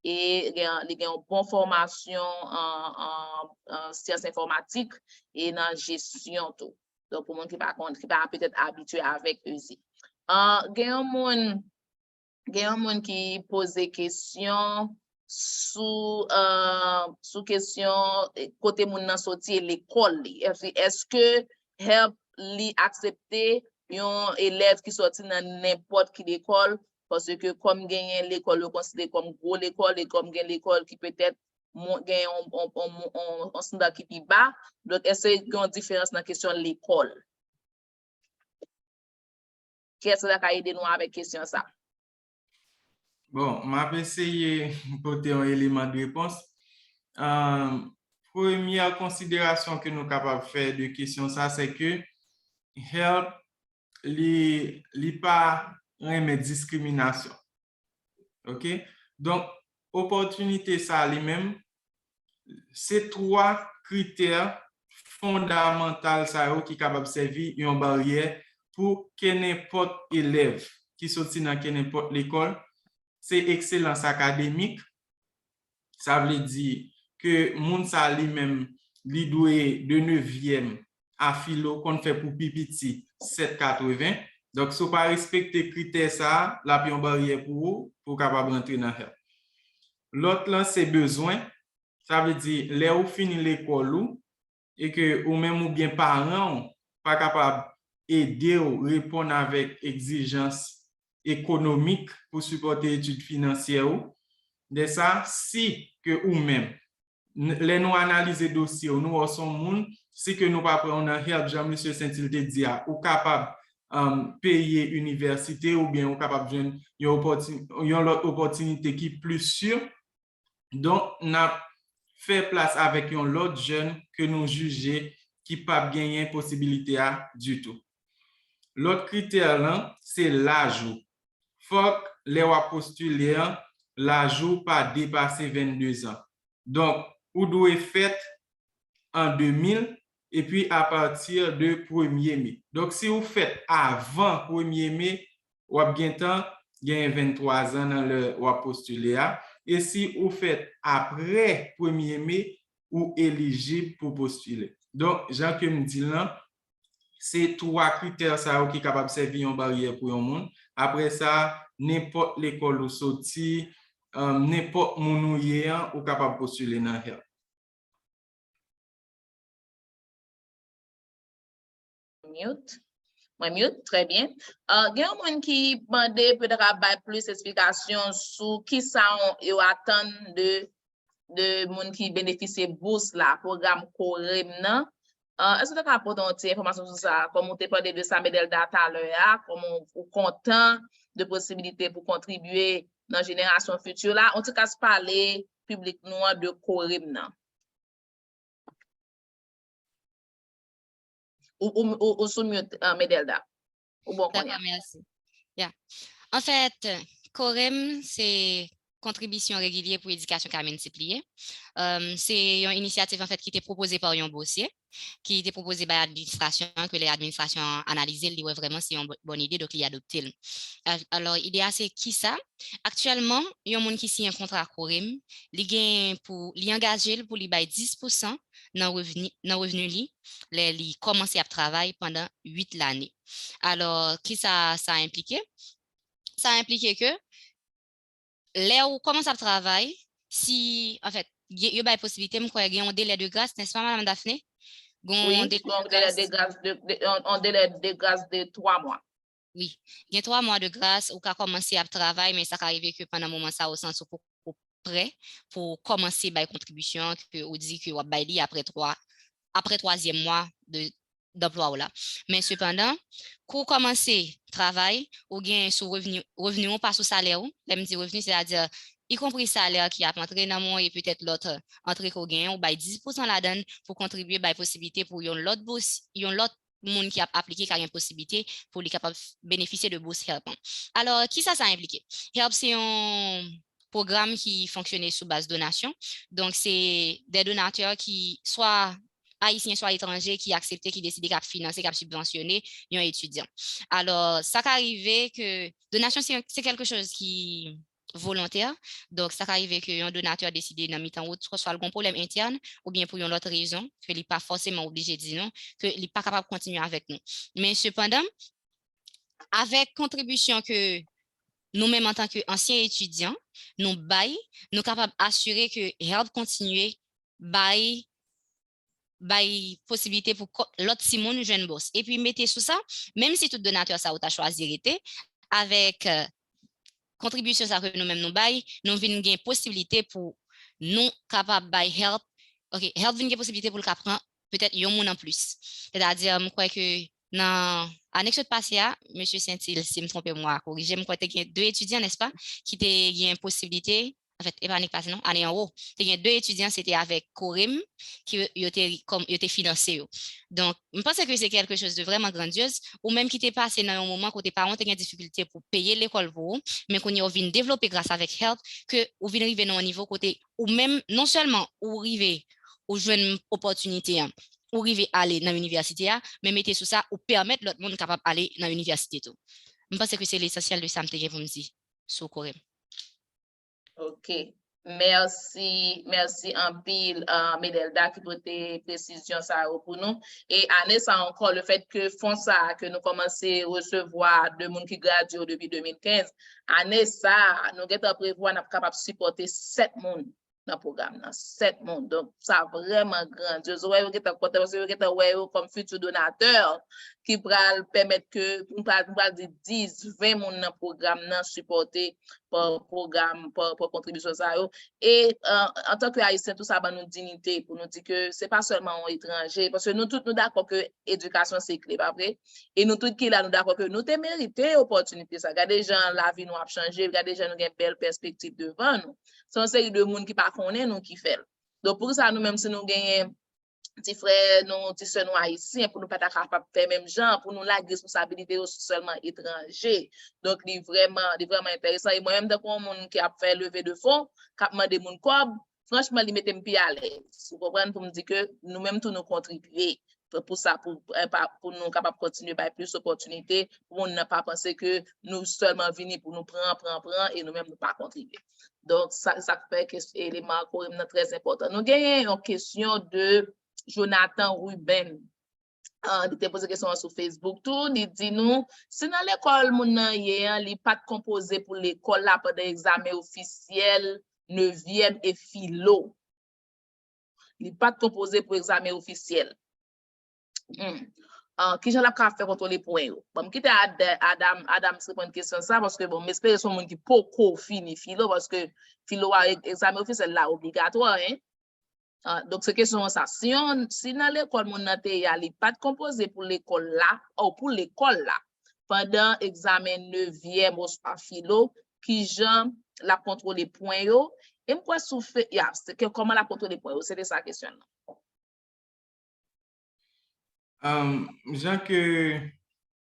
e gen, li gen yon bon fòmasyon an, an, an syans enfòmatik e nan jesyon tou. Donk, pou moun ki pa konn, ki pa petèt abitye avèk ESI. Uh, gen yon moun, gen yon moun ki poze kesyon sou, uh, sou kesyon kote moun nan soti e lekòl li. Èske HELP li aksepte yon elèv ki soti nan nenpòt ki lekòl, paske kòm genyen lekòl yo konsidere kòm gwo lekòl e kòm gen lekòl ki petèt gen yon, yon, yon, yon, yon estanda ki pi ba. Donk, èske gen yon diferans nan kesyon lekòl? Kiyès ki ta ka ede nou avèk kesyon sa? Bon, m ap eseye pote yon eleman de repons. Um, premyè konsiderasyon ke nou kapab fè de kesyon sa, se ke HELP, li, li pa renmen diskriminasyon. Ok? Donk, opòtinite sa li menm, se twa kritè fondamantal sa yo ki kapab sèvi yon baryè pou kenenpòt elèv ki soti nan kenenpòt lekòl, se ekselans akademik, sa vle di ke moun sa li menm, li dwe de nevyèm a filo konn fè pou pi piti sèt katreven. Donk, si w pa respekte kritè sa a, l ap yon baryè pou ou, pou w kapab rantre nan HELP. Lòt lan, se bezwen. Sa vle di, lè ou fini lekòl ou, e ke ou menm oubyen paran w pa kapab ede w reponn avèk egzijans ekonomik pou sipòte etid finansyè ou, de sa, si ke ou menm, lè nou analize dosye w, nou wè w se yon moun, si ke nou pa pran w nan HELP, jan mesye Saintil te di a, ou kapab, um, peye inivèsite oubyen ou kapab jwenn yon, yon lòt opòtinite ki plis si. Donk, n ap fè plas avèk yon lòt jèn ke nou jije ki p ap genyen posibilite a ditou. Lòt kritè lan, se laj ou. Fòk lè w ap postile an, laj ou pa depase vennde zan. Donk, ou dwe fèt an de mil, epi apati de premye me. Donk, si ou fèt avan premye me, w ap gentan genyen venntwa zan nan lè w ap postile a. E si ou fèt apre premye me, ou elijib pou postile. Donk, jan ke m di l lan, se twa kritè sa yo ki kapab sèvi yon baryè pou yon moun. Apre sa, nenpòt lekòl ou soti, um, nenpòt moun ou ye an, ou kapab postile nan HELP. Mute. Mwen mute, trè byen. Uh, gen yon moun ki mande petèt ap bay plis esplikasyon sou kisa yo atann de, de moun ki benefisye bous la, pwogram Korem nan. Uh, èske w ta ka pote yon ti enfòmasyon sou sa, kòm ou te pale de sa Medelda talè a, kòm ou, ou kontan de posibilite pou kontribye nan jenerasyon fiti la, yon ti kas pale piblik nou an de Korem nan. Ou, ou, ou, ou sou mute, uh, Medelda. Ou bon kounye a. Dakò, mèsi. Ya. Anfèt, Korem, se kontribisyon regilye pou edikasyon ka miltipliye. Um, se yon inisyativ, anfèt, ki te pwopoze pa yon bosye, ki te pwopoze bay administrasyon an, ke lè administrasyon an analize l, li wè vrèman se yon bòn ide, donk li adopte l. Alò, ide a se kisa? Aktyèlman, yon moun ki siyen kontra Corem, li gen pou, li angaje l pou li bay dis pousan nan revni, nan revni li, lè li kòmanse ap travay pandan uit lane. Alò, kisa sa enplike? Sa enplike ke lè ou kòmanse ap travay, si, anfèt, yo bay posiblite, m kwè gen yon delè de gras, nèspa, Madam Daphné? Gen yon delè de gras. Yon delè de gras de twa mwa. Wi. Gen twa mwa de gras, ou ka kòmanse ap travay, men sa ka rive ke pandan moman sa, ou santi ou poko prè pou kòmanse bay kontribisyon an, ke ou di ke w ap bay li apre twa, apre twazyèm mwa de danplwa w la. Men sepandan, kou w kòmanse travay, ou gen sou revni, revni w pa sou salè w. Lè m di revni, sètadi, ikonpri salè ki ap antre nan men w e petèt lòt antre ke w genyen, ou bay dis pousan ladan l pou kontribye bay posiblite pou yon lòt bous, yon lòt moun ki ap aplike ka gen posiblite pou li kapab benefisye de bous HELP an. Alò, kisa sa enplike? HELP se yon pwogram ki fonksyone sou baz donasyon. Donk, se de donatè ki swa ayisyen, swa etranje, ki aksepte, ki deside k ap finanse, k ap sibvansyone yon etidyan. Alò, sa ka rive ke donasyon se, se kèlke choz ki volontè. Donk, sa ka rive ke yon donatè deside nan mitan wout, swa l gon pwoblèm entèn, oubyen pou yon lòt rezon, ke li pa fòseman oblije di nou, ke li pa kapab kontinye avèk nou. Men sepandan, avèk kontribisyon ke nou menm antanke ansyen etidyan, nou bay, nou kapab asire ke HELP kontinye bay, bay posiblite pou lòt timoun jwenn bous. Epi mete sou sa, menm si tout donatè sa yo ta chwazi rete, avèk kontribisyon sa ke nou menm nou bay, nou vin gen posiblite pou nou kapab bay HELP. Ok, HELP vin gen posiblite pou l ka pran petèt yon moun anplis. Sètadi, m kwè ke nan ane k sot pase a, mesye Sentil, si m twonpe m, w a korije m, kwè te gen de etidyan, nèspa, ki te gen posiblite, anfèt, e pa ane k pase non, ane anwo, te gen de etidyan, se te avèk Corem, ki yo te, kòm, yo te finanse yo. Donk, m panse ke se kèlke choz de vrèman grandyez, ou menm ki te pase nan yon moman kote paran w te gen difikilte pou peye lekòl pou ou, men kounye a w vin devlope gras avèk HELP, ke ou vin rive nan yon nivo kote ou menm, non sèlman ou rive, ou jwenn opòtinite an, ou rive ale nan inivèsite a, men mete sou sa, ou pèmèt lòt moun kapab ale nan inivèsite tou. M panse ke se lesansyèl de sa m te gen pou m di sou Corem. Ok. Mèsi, mèsi anpil, uh, Medelda ki pote presizyon sa yo pou nou. E ane sa ankò, le fèt ke fon sa a ke nou kòmanse resevwa de moun ki gradye yo depi de mil kenz, ane sa a, nou gentan prevwa n ap kapab sipòte sèt moun nan pwogram nan, sèt moun. Donk, sa vrèman grandyez. Ou wè, yo gentan kontan paske yo gentan wè yo kòm fiti donatè ki pral pèmèt ke, nou pral, nou pral di dis, ven moun nan pwogram nan sipòte pa pwogram, pa, pa kontribisyon sa yo. E, uh, antanke Ayisyen, tou sa ban nou diyite pou nou di ke se pa sèlman yon etranje, paske nou tout nou dakò ke edikasyon se kle, pa vre? E nou tout ki la, nou dakò ke nou te merite opòtinite sa. Gade jan lavi nou ap chanje, gade jan nou gen bèl pèspektiv devan nou. Se yon seri de moun ki pa konnen nou ki fè l. Donk, poukisa nou menm, si nou genyen ti frè nou, ti sè nou ayisyen, pou nou pa ta kapab fè menm jan, pou nou lage responsabilite yo sou sèlman etranje? Donk, li vrèman, li vrèman enteresan. E mwen menm, tankou yon moun ki ap fè leve de fon, k ap mande moun kòb, franchman, li mete m pi alèz. Ou konprann? Pou m di ke nou menm tou nou kontribye pou sa, pou, eh, pa, pou nou kapab kontinye bay plis opòtinite, pou moun nan pa panse ke nou sèlman vini pou nou pran, pran, pran, e nou menm nou pa kontribye. Donk, sa, sa k fè ke eleman Corem nan trè enpòtan. Nou genyen yon kesyon de Jonathan Ruben. Ah, li te poze kesyon an sou Facebook tou. Li di nou, si nan lekòl moun nan ye an, li pa t konpoze pou lekòl la pandan egzamen ofisyèl, nevyèm e filo. Li pa t konpoze pou egzamen ofisyèl. Hmm. Ah, kijan l ap ka fè kontwole pwen yo? Bon, m kite Ad-, Adam, Adams reponn kesyon sa, paske, bon, m espere se yon moun ki poko fini filo, paske filo a, e-, egzamen ofisyèl la obligatwa, en. Ah, donk, se kesyon an sa. Si yon, si nan lekòl moun nan te ye a, li pa t konpoze pou lekòl la, o pou lekòl la, pandan egzamen nevyèm oswa filo, kijan l ap kontwole pwen yo? E m kwè sou fe-, ya, se ke kòman l ap kontwole pwen yo, se te sa kesyon nan. Um, jan ke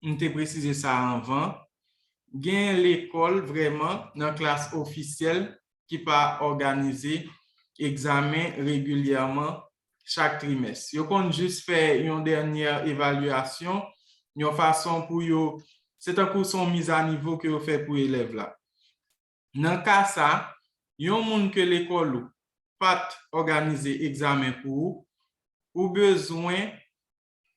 m te presize sa anvan, gen lekòl vrèman nan klas ofisyèl ki pa òganize egzamen regilyèman chak trimès. Yo konn jis fè yon dènyè evalyasyon, yon fason pou yo, se tankou se yon mizanivo ke yo fè pou elèv la. Nan ka sa, yon moun ke lekòl ou pa t òganize egzamen pou ou, ou bezwen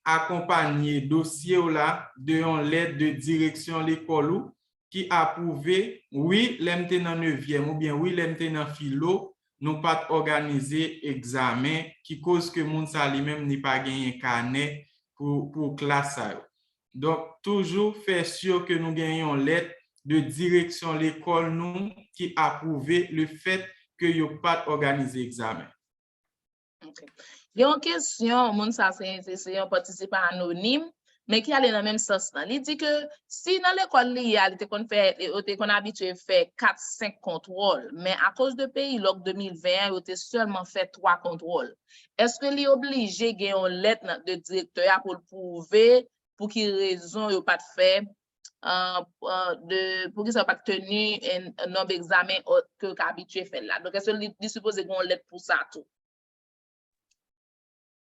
akonpanye dosye w la de yon lèt de direksyon lekòl ou ki apwouve, wi, lè m te nan nevyèm, oubyen wi, lè m te nan filo, nou pa t òganize egzamen, ki koz ke moun sa li menm li pa genyen kanè pou, pou klas sa yo. Donk, toujou fè si ke nou gen yon lèt de direksyon lekòl nou ki apwouve le fèt ke yo pa t òganize egzamen. Ok. Gen yon kesyon, moun sa se se- se yon patisipan anonim, men ki ale nan menm sans lan. Li di ke si nan lekòl li ye a, li te konn fè, yo te konn abitye fè kat, senk kontwòl, men akoz de peyi lòk de mil ven an, yo te sèlman fè twa kontwòl. Èske li oblije gen yon lèt nan- de direktè a pou l pwouve pou ki rezon yo pa t fè, euh, euh, de, pou ki sa yo pa t teni en- nonb egzamen o- ke yo ka abitye fè la? Donk, èske li, li sipoze gen yon lèt pou sa tou?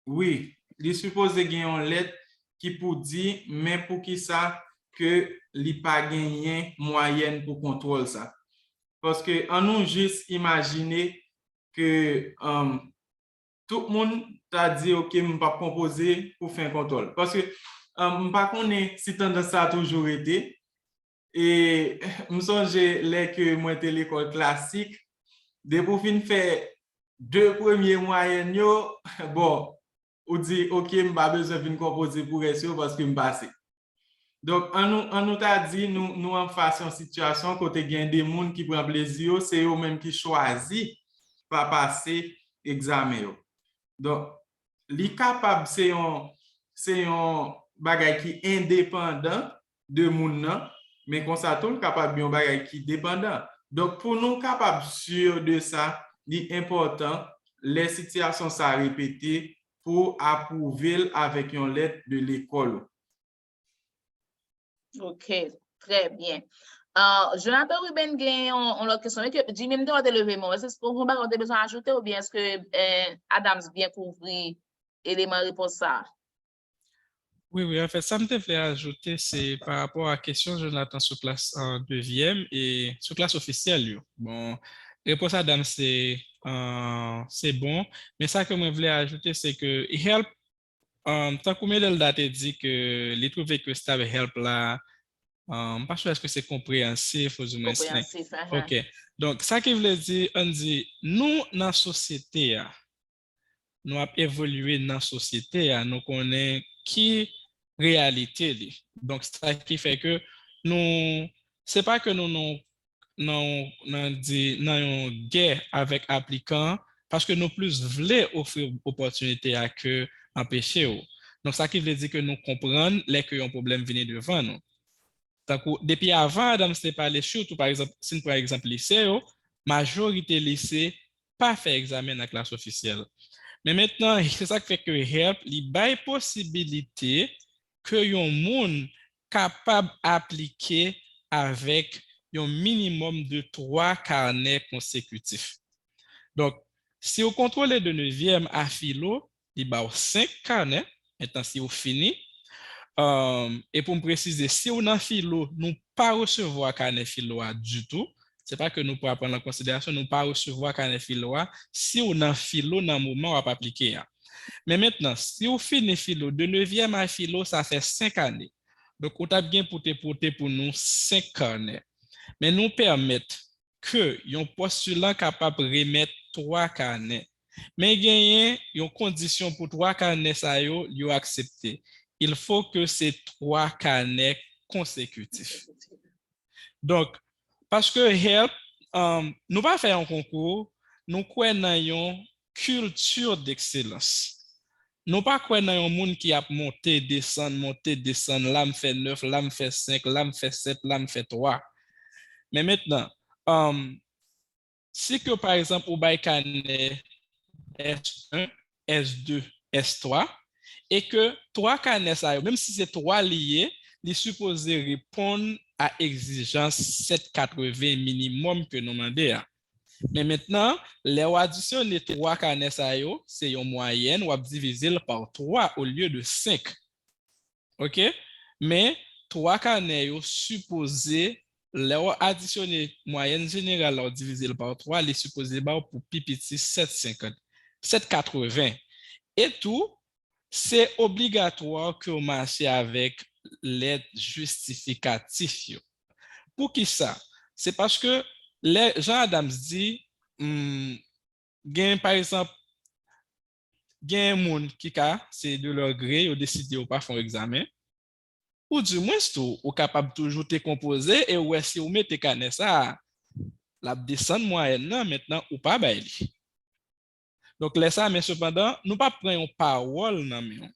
Wi, li sipoze gen yon lèt ki pou di men poukisa ke li pa genyen mwayèn pou kontwòl sa. Paske ann nou jis imajine ke um, tout moun ta di, ok, m p ap konpoze pou fè kontwòl. Paske um, m pa konnen si tandans sa a toujou rete. E m sonje lè ke mwen te lekòl klasik, depi w fin fè de premye mwayèn yo, bon, ou di, ok, m pa bezwen vin konpoze pou rès yo paske m pase. Donk, an nou, an nou ta di nou, nou anfas yon sitiyasyon kote gen de moun ki pran plezi yo, se yo menm ki chwazi pa pase egzamen yo. Donk, li kapab se yon, se yon bagay ki endepandan de moun nan, men konsa tou, l kapab yon bagay ki depandan. Donk, pou nou kapab si de sa, li enpòtan, lè sitiyasyon sa repete, pou apwouve l avèk yon lèt de lekòl ou. Ok, trè byen. Uh, Jonathan Ruben gen yon, yon lòt kesyon. Men ke Jimmy, m te wè te leve men w. Èske se yon bagay w te bezwen ajoute oubyen èske eh, Adams byen kouvri eleman repons sa a? Wi, wi, anfèt, sa m te vle ajoute, se pa rapò a kesyon Jonathan sou klas an dezyèm e sou klas ofisyèl yo. Bon, repons Adams se uh, se bon, men sa ke mwen vle ajoute, se ke HELP, um, tankou Medelda te di ke li twouve ke style HELP la, um, m pa si èske se konpreyansif ou di mwen Konpreyansif, aha. Ok. Donk, sa ki vle di, ann di, nou nan sosyete a, nou ap evolye nan sosyete a, nou konnen ki reyalite li. Donk, sa ki fè ke nou, se pa ke nou, nou, nou, nou di, nan yon gè avèk aplikan, paske nou plis vle ofri opòtinite a ke anpeche w. Donk, sa ki vle di ke nou konprann lè ke yon pwoblèm vini devan nou. Tankou, depi avan Adams te pale, sitou, pa egzanp, si n pran egzanp lise yo, majorite lise pa fè egzamen nan klas ofisyèl. Men mentnan, se sa k fè ke HELP, li bay posibilite ke yon moun kapab aplike avèk yon minimòm de twa kanè konsekitif. Donk, si w kontwole de nevyèm a filo, li ba w senk kanè, mentnan si w fini. Um, e pou m presize, si w nan filo, nou pa resevwa kanè filo a ditou. Se pa ke nou pa pran l an konsiderasyon, nou pa resevwa kanè filo a si w nan filo nan moman w ap aplike a. Men mentnan, si w fini filo, de nevyèm a filo, sa fè senk ane. Donk, ou t ap gen pou te pote pou nou senk kanè. Men nou pèmèt ke yon postilan kapab remèt twa kanè. Men genyen yon kondisyon pou twa kanè sa yo, yo aksepte. Il faut que se twa kanè konsekitif. Donk, paske HELP, um, nou pa fè yon konkou, nou kwè nan yon culture d'excellence. Nou pa kwè nan yon moun ki ap monte, desann, monte, desann, la m fè nèf, la m fè senk, la m fè sèt, la m fè twa. Men mentnan, um, si ke pa egzanp ou bay kanè S yen, S de, S twa, e ke twa kanè sa yo, menm si se twa li ye, li sipoze reponn a egzijans sèt katreven minimòm ke nou mande a. Men mentnan, lè w adisyone twa kanè sa yo, se yon mwayèn, w ap divize l pa twa olye de senk. Oke? Men, twa kanè yo sipoze, lè w adisyone mwayèn jeneral la, w divize l pa twa, li sipoze ba w pou pi piti sèt senkant, sèt katreven. E tou, se obligatwa ke w mache avèk lèt jistifikatif yo. Poukisa? Se paske lè, jan Adams di, hmm, gen, pa egzanp, gen moun ki ka, se de leur gré, yo deside yo pa fè yon egzamen, ou dimwens tou, ou kapab toujou te konpoze e ou wè si ou mete kanè sa a, l ap desann mwayèn nan, mentnan ou pa bay li. Donk, lè sa, men sepandan, nou p ap pran yon pawòl nan men w.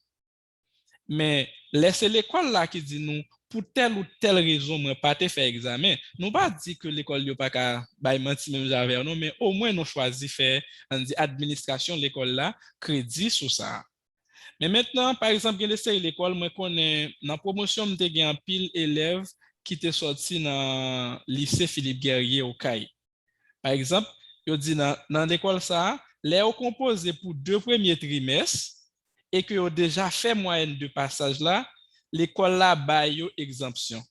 Men, lè se lekòl la ki di nou, pou tèl ou tèl rezon, mwen pa te fè egzamen, nou pa di ke lekòl yo pa ka bay manti menm jan avè w non, men omwen nou chwazi fè, ann di, administrasyon lekòl la kredi sou sa a. Men mentnan, pa egzanp, gen de seri lekòl, mwen konnen nan pwomosyon m te gen anpil elèv ki te sòti nan lise Philippe Guerrier Okay. Pa egzanp, yo di nan, nan lekòl sa a, lè yo konpoze pou de premye trimès e ke yo deja fè mwayèn de pasaj la, lekòl la ba yo egzanpsyon.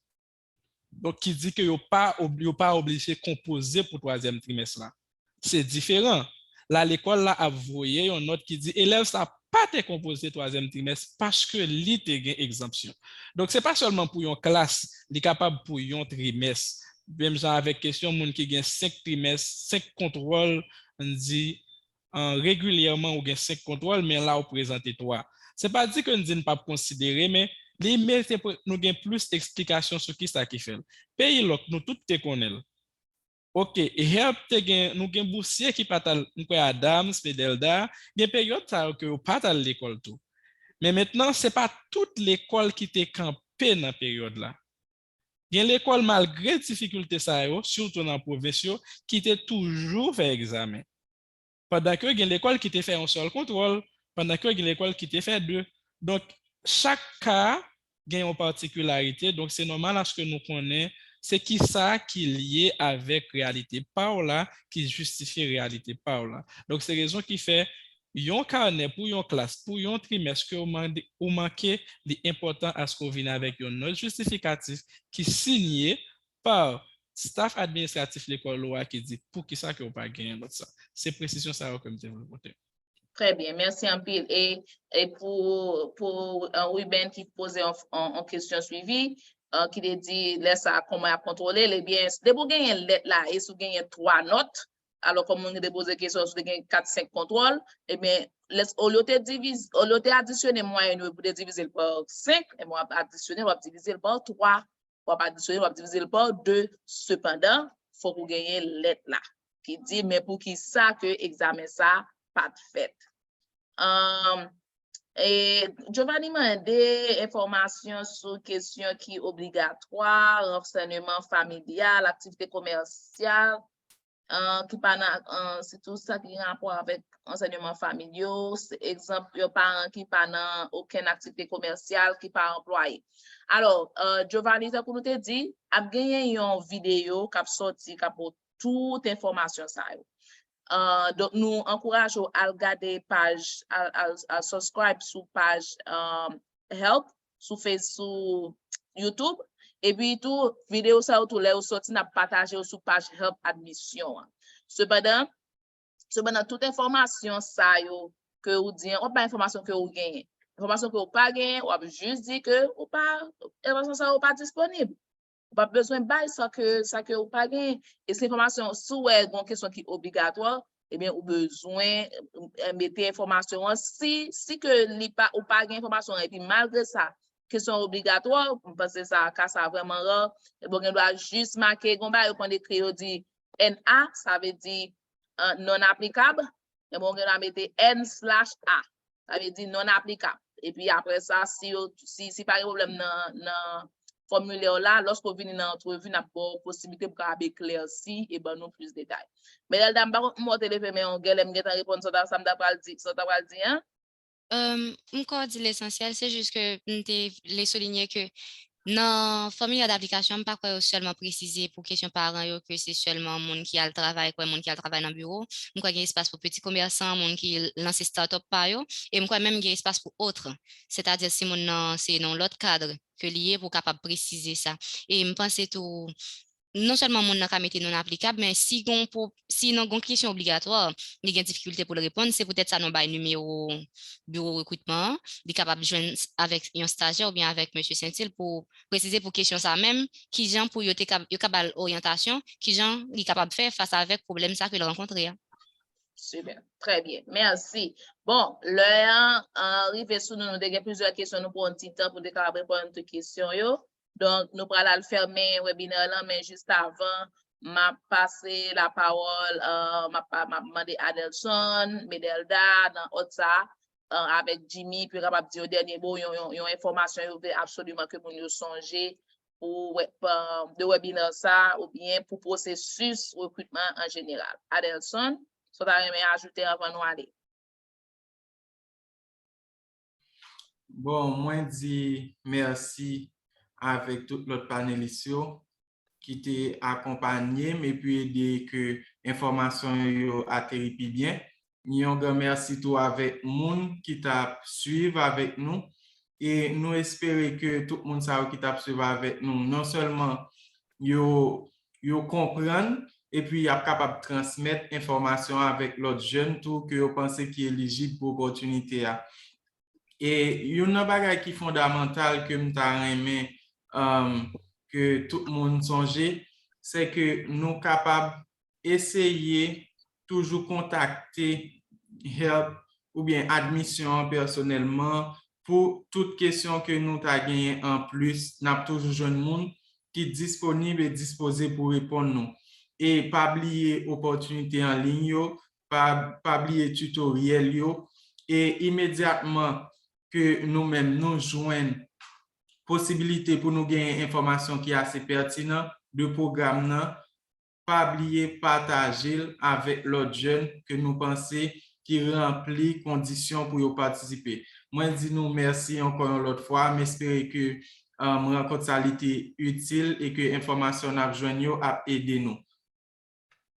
Donk, ki di ke yo pa ob-, yo pa oblije konpoze pou twazyèm trimès la. Se diferan. La, lekòl la ap voye yon nòt ki di elèv sa pa te konpoze twazyèm trimès paske li te gen egzanpsyon. Donk, se pa sèlman pou yon klas, li kapab pou yon trimès. Menm jan avèk kesyon moun ki gen senk trimès, senk kontwòl, n di, an, regilyèman ou gen senk kontwòl, men la ou prezante twa. Se pa di ke n di n p ap konsidere, men li merite pou nou gen plis eksplikasyon sou kisa ki fè l. Peyi lòk, nou tout te konnen l. Oke, HELLP te gen, nou gen bousye ki pa t al, m kwè Adams, Pedelda, gen peryòd sa yo ke yo pa t al lekòl tou. Men mentnan, se pa tout lekòl ki te kanpe nan peryòd la. Gen lekòl, malgre difikilte sa yo, sitou nan pwovens yo, ki te toujou fè egzamen. Pandan ke gen lekòl ki te fè yon sèl kontwòl, pandan ke gen lekòl ki te fè de. Donk, chak ka gen yon patikilarite, donk se nòmal aske nou konnen se kisa ki lye avèk reyalite pa w la, ki jistifye reyalite pa w la. Donk, se rezon ki fè yon kanè pou yon klas, pou yon trimès ke w mande, ou manke, li enpòtan aske w vin avèk yon nòt jistifikatif ki sinye pa staff administratif lekòl ou a ki di poukisa ke w pa genyen nòt sa. Se presizyon sa yo ke m te vle pote. Trè byen, mèsi anpil. E, e pou, pou, euh, Ruben ki poze yon, yon, yon kesyon swivi, euh, ki te di, lè sa, kòman y ap kontwole l, ebyen, depi w genyen lèt la, e si w genyen twa nòt, alò, kòm moun ki te poze kesyon, si w te gen kat, senk kontwòl, ebyen, lè, olye w te divize, olye w te adisyone mwayèn yo pou te divize l pa senk, ebyen, w ap adisyone, w ap divize l pa twa. W ap adisyone, w ap divize l pa de. Sepandan, fòk ou genyen lèt la ki di, men poukisa ke egzamen sa pa t fèt. Ahn, e, Giovanni mande enfòmasyon sou kesyon ki obligatwa, ransèyman familyal, aktivite komèsyal, ahn, ki pa nan, ahn, sitou sa ki gen rapò avèk ansèyman familyo, se egzanp, yon paran ki pa nan okenn aktivite komèsyal, ki pa anplwaye. Alò, ahn, Giovanni, tankou nou te di, ap genyen yon videyo k ap sòti, k ap tout enfòmasyon sa yo. Ahn, donk, nou ankouraje w al gade paj, al, al, al subscribe sou paj, ahn, HELLP sou Face, sou YouTube. Epi tou, videyo sa yo tou, lè yo sòti, n ap pataje yo sou paj HELLP admisyon an. Sepandan, sepandan, tout enfòmasyon sa yo ke ou di an, w ap bay enfòmasyon ke ou genyen. Enfòmasyon ke ou pa genyen, w ap jis di ke ou pa, enfòmasyon sa yo pa disponib. Ou pa bezwen bay sa ke, sa ke ou pa genyen. E se enfòmasyon, si w wè gen yon kesyon ki obligatwa, ebyen, ou bezwen, eh, mete enfòmasyon an. Si, si ke li pa, ou pa gen enfòmasyon an, epi malgre sa, kesyon an obligatwa, m panse sa, ka sa vrèman ra, ebyen, ou gen dwa jis make, gen yon bagay yo konn ekri, yo di N A, sa vle di, eh, non aplikab, ebyen, ou gen dwa mete N slash A. Sa vle di non aplikab. Epi apre sa, si yo, si, si pa gen pwoblèm nan, nan fòmilè w la, lòske w vini nan antrevi, n ap ba w posiblite pou w kapab eklèsi e ban nou plis detay. Medelda, m pa konn kòman w te leve men w, genlè m gentan reponn sa w ta, sa m ta pral di, sa w ta pral di an. Em, m kwè w di lesansyèl, se jis ke m te vle soulinye ke Nan fòmilè daplikasyon, m pa kwè yo sèlman presize pou kesyon paran yo ke se sèlman moun ki al travay, kwè moun ki al travay nan biwo. M kwè gen espas pou piti komèsan, moun ki lanse startup pa yo, e m kwè menm gen espas pou autres, sètadi si moun nan se nan lòt kad ke li ye pou kapab presize sa. E m panse tou, non sèlman moun nan ka mete non aplikab, men si gon pou si nan gon kesyon obligatwa, li gen difikilte pou l reponn, se poutèt sa nou bay nimewo biwo rekritman an, li kapab jwenn avèk yon stajyè oubyen avèk mesye Sentil pou presize pou kesyon sa menm, kijan pou yo te kab, yo ka ba l oryantasyon, kijan li kapab fè fas avèk pwoblèm sa ke l rankontre a. Super, très bien, merci. Bon, lè an rive sou nou, nou te gen plizyè kesyon, nou pran yon ti tan pou te kapab reponn tout kesyon yo. Donk, nou pral al fèmen webinè lan, men jis avan, m ap pase lapawòl, uh, m ap, m ap mande Adelson, Medelda, nan òd sa, uh, avèk Jimmy, pou yo kapab di yon dènye mo, yon, yon, yon enfòmasyon yo vle absoliman ke moun yo sonje pou de webinè sa, oubyen pou pwosesis rekritman an jeneral. Adelson, sa w ta renmen ajoute anvan nou ale? Bon, mwen di mèsi avèk tout lòt panelis yo ki te akonpanye m epi ede ke enfòmasyon yo ateri pi byen. Yon gran mèsi tou avèk moun ki t ap swiv avèk nou. E nou espere ke tout moun sa yo ki t ap swiv avèk nou, non sèlman yo, yo konprann, epi y ap kapab transmèt enfòmasyon avèk lòt jèn tou ke yo panse ki elijib pou opòtinite a. E youn nan bagay ki fondamantal ke m ta renmen, um, ke tout moun sonje, se ke nou kapab eseye toujou kontakte HELP oubyen admisyon an pèsonèlman pou tout kesyon ke nou ta genyen anplis, n ap toujou jwenn moun ki disponib e dispoze pou reponn nou. E pa bliye opòtinite an liy yo, pa, pa bliye titoryèl yo, e imedyatman ke nou menm nou jwenn posibilite pou nou genyen enfòmasyon ki ase pètinan de pwogram nan, pa bliye pataje l avèk lòt jèn ke nou panse ki ranpli kondisyon pou yo patisipe. Mwen di nou mèsi ankò yon lòt fwa. M espere ke um, rankont sa li te itil e ke enfòmasyon n ap jwenn yo ap ede nou.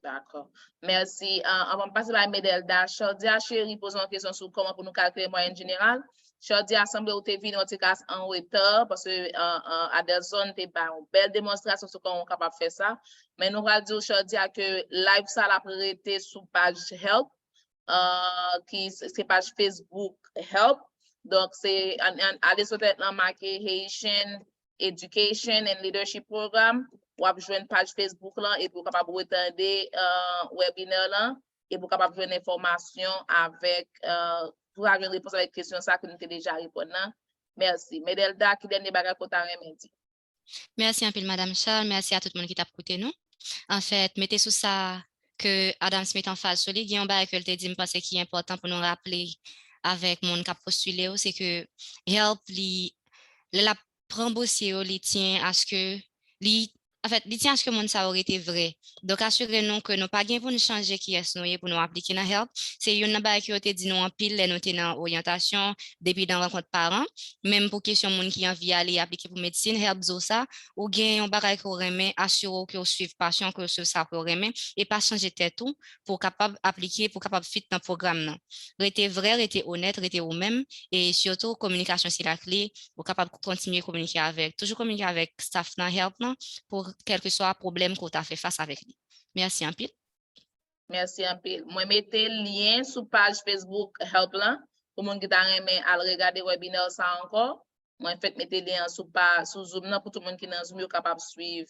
Dakò. Mèsi. Uh, anvan m pase bay Medelda, Chaudia Chéry poze yon kesyon sou kòman pou nou kalkile mwayèn jeneral. Chaudia, sanble ou te vini yon ti kas an reta, paske uh, uh, Adelson te bay yon bèl demonstrasyon sou kòman ou kapab fè sa. Men nou pral di w, Chaudia, ke live sa l ap rete sou paj HELP, uh, ki se paj Facebook HELP. Donk, se ale sou tèt lan make Haitian Education and Leadership Program. W ap jwenn paj Facebook lan epi w kapab retande uh, webinè lan epi w kapab jwenn enfòmasyon avèk uh, pou w jwenn repons avèk kesyon sa ke nou te deja reponn nan. Mèsi. Medelda, ki dènye bagay ke w ta renmen di? Mèsi anpil, Madanm Charles. Mèsi a tout moun ki t ap koute nou. Anfèt, mete sou sa ke Adam Smith anfaz sou li, gen yon bagay ke l te di, m panse ki enpòtan pou nou raple avèk moun k ap postile yo, se ke HELP, li, lè l ap pran bosye yo, li tyen aske, li, anfèt, li tyen aske moun sa yo rete vrè. Donk, asire nou ke nou pa gen pou nou chanje kiyès nou ye pou nou aplike nan HELP. Se youn nan bagay ke yo te di nou anpil lè nou te nan oryantasyon, depi nan rankont paran. Menm pou kesyon moun ki anvi ale aplike pou medsin, HELP di w sa, ou gen yon bagay ke w renmen, asire w ke w swiv pasyon, ke w swiv sa ke w renmen, e pa chanje tèt ou pou w kapab aplike, pou w kapab fit nan pwogram nan. Rete vrè, rete onèt, rete ou menm, e sitou kominikasyon se lakle, ou kapab kontinye kominike avèk, toujou kominike avèk staff nan, HELP nan, pou kèlkeswa pwoblèm ke w ta fè fas avèk li. Mèsi anpil. Mèsi anpil. Mwen mete lyen sou paj Facebook HELP lan pou moun ki ta renmen al regade webinè sa ankò. Mwen fèk mete lyen an sou pa sou Zoom nan pou tout moun ki nan Zoom yo kapab swiv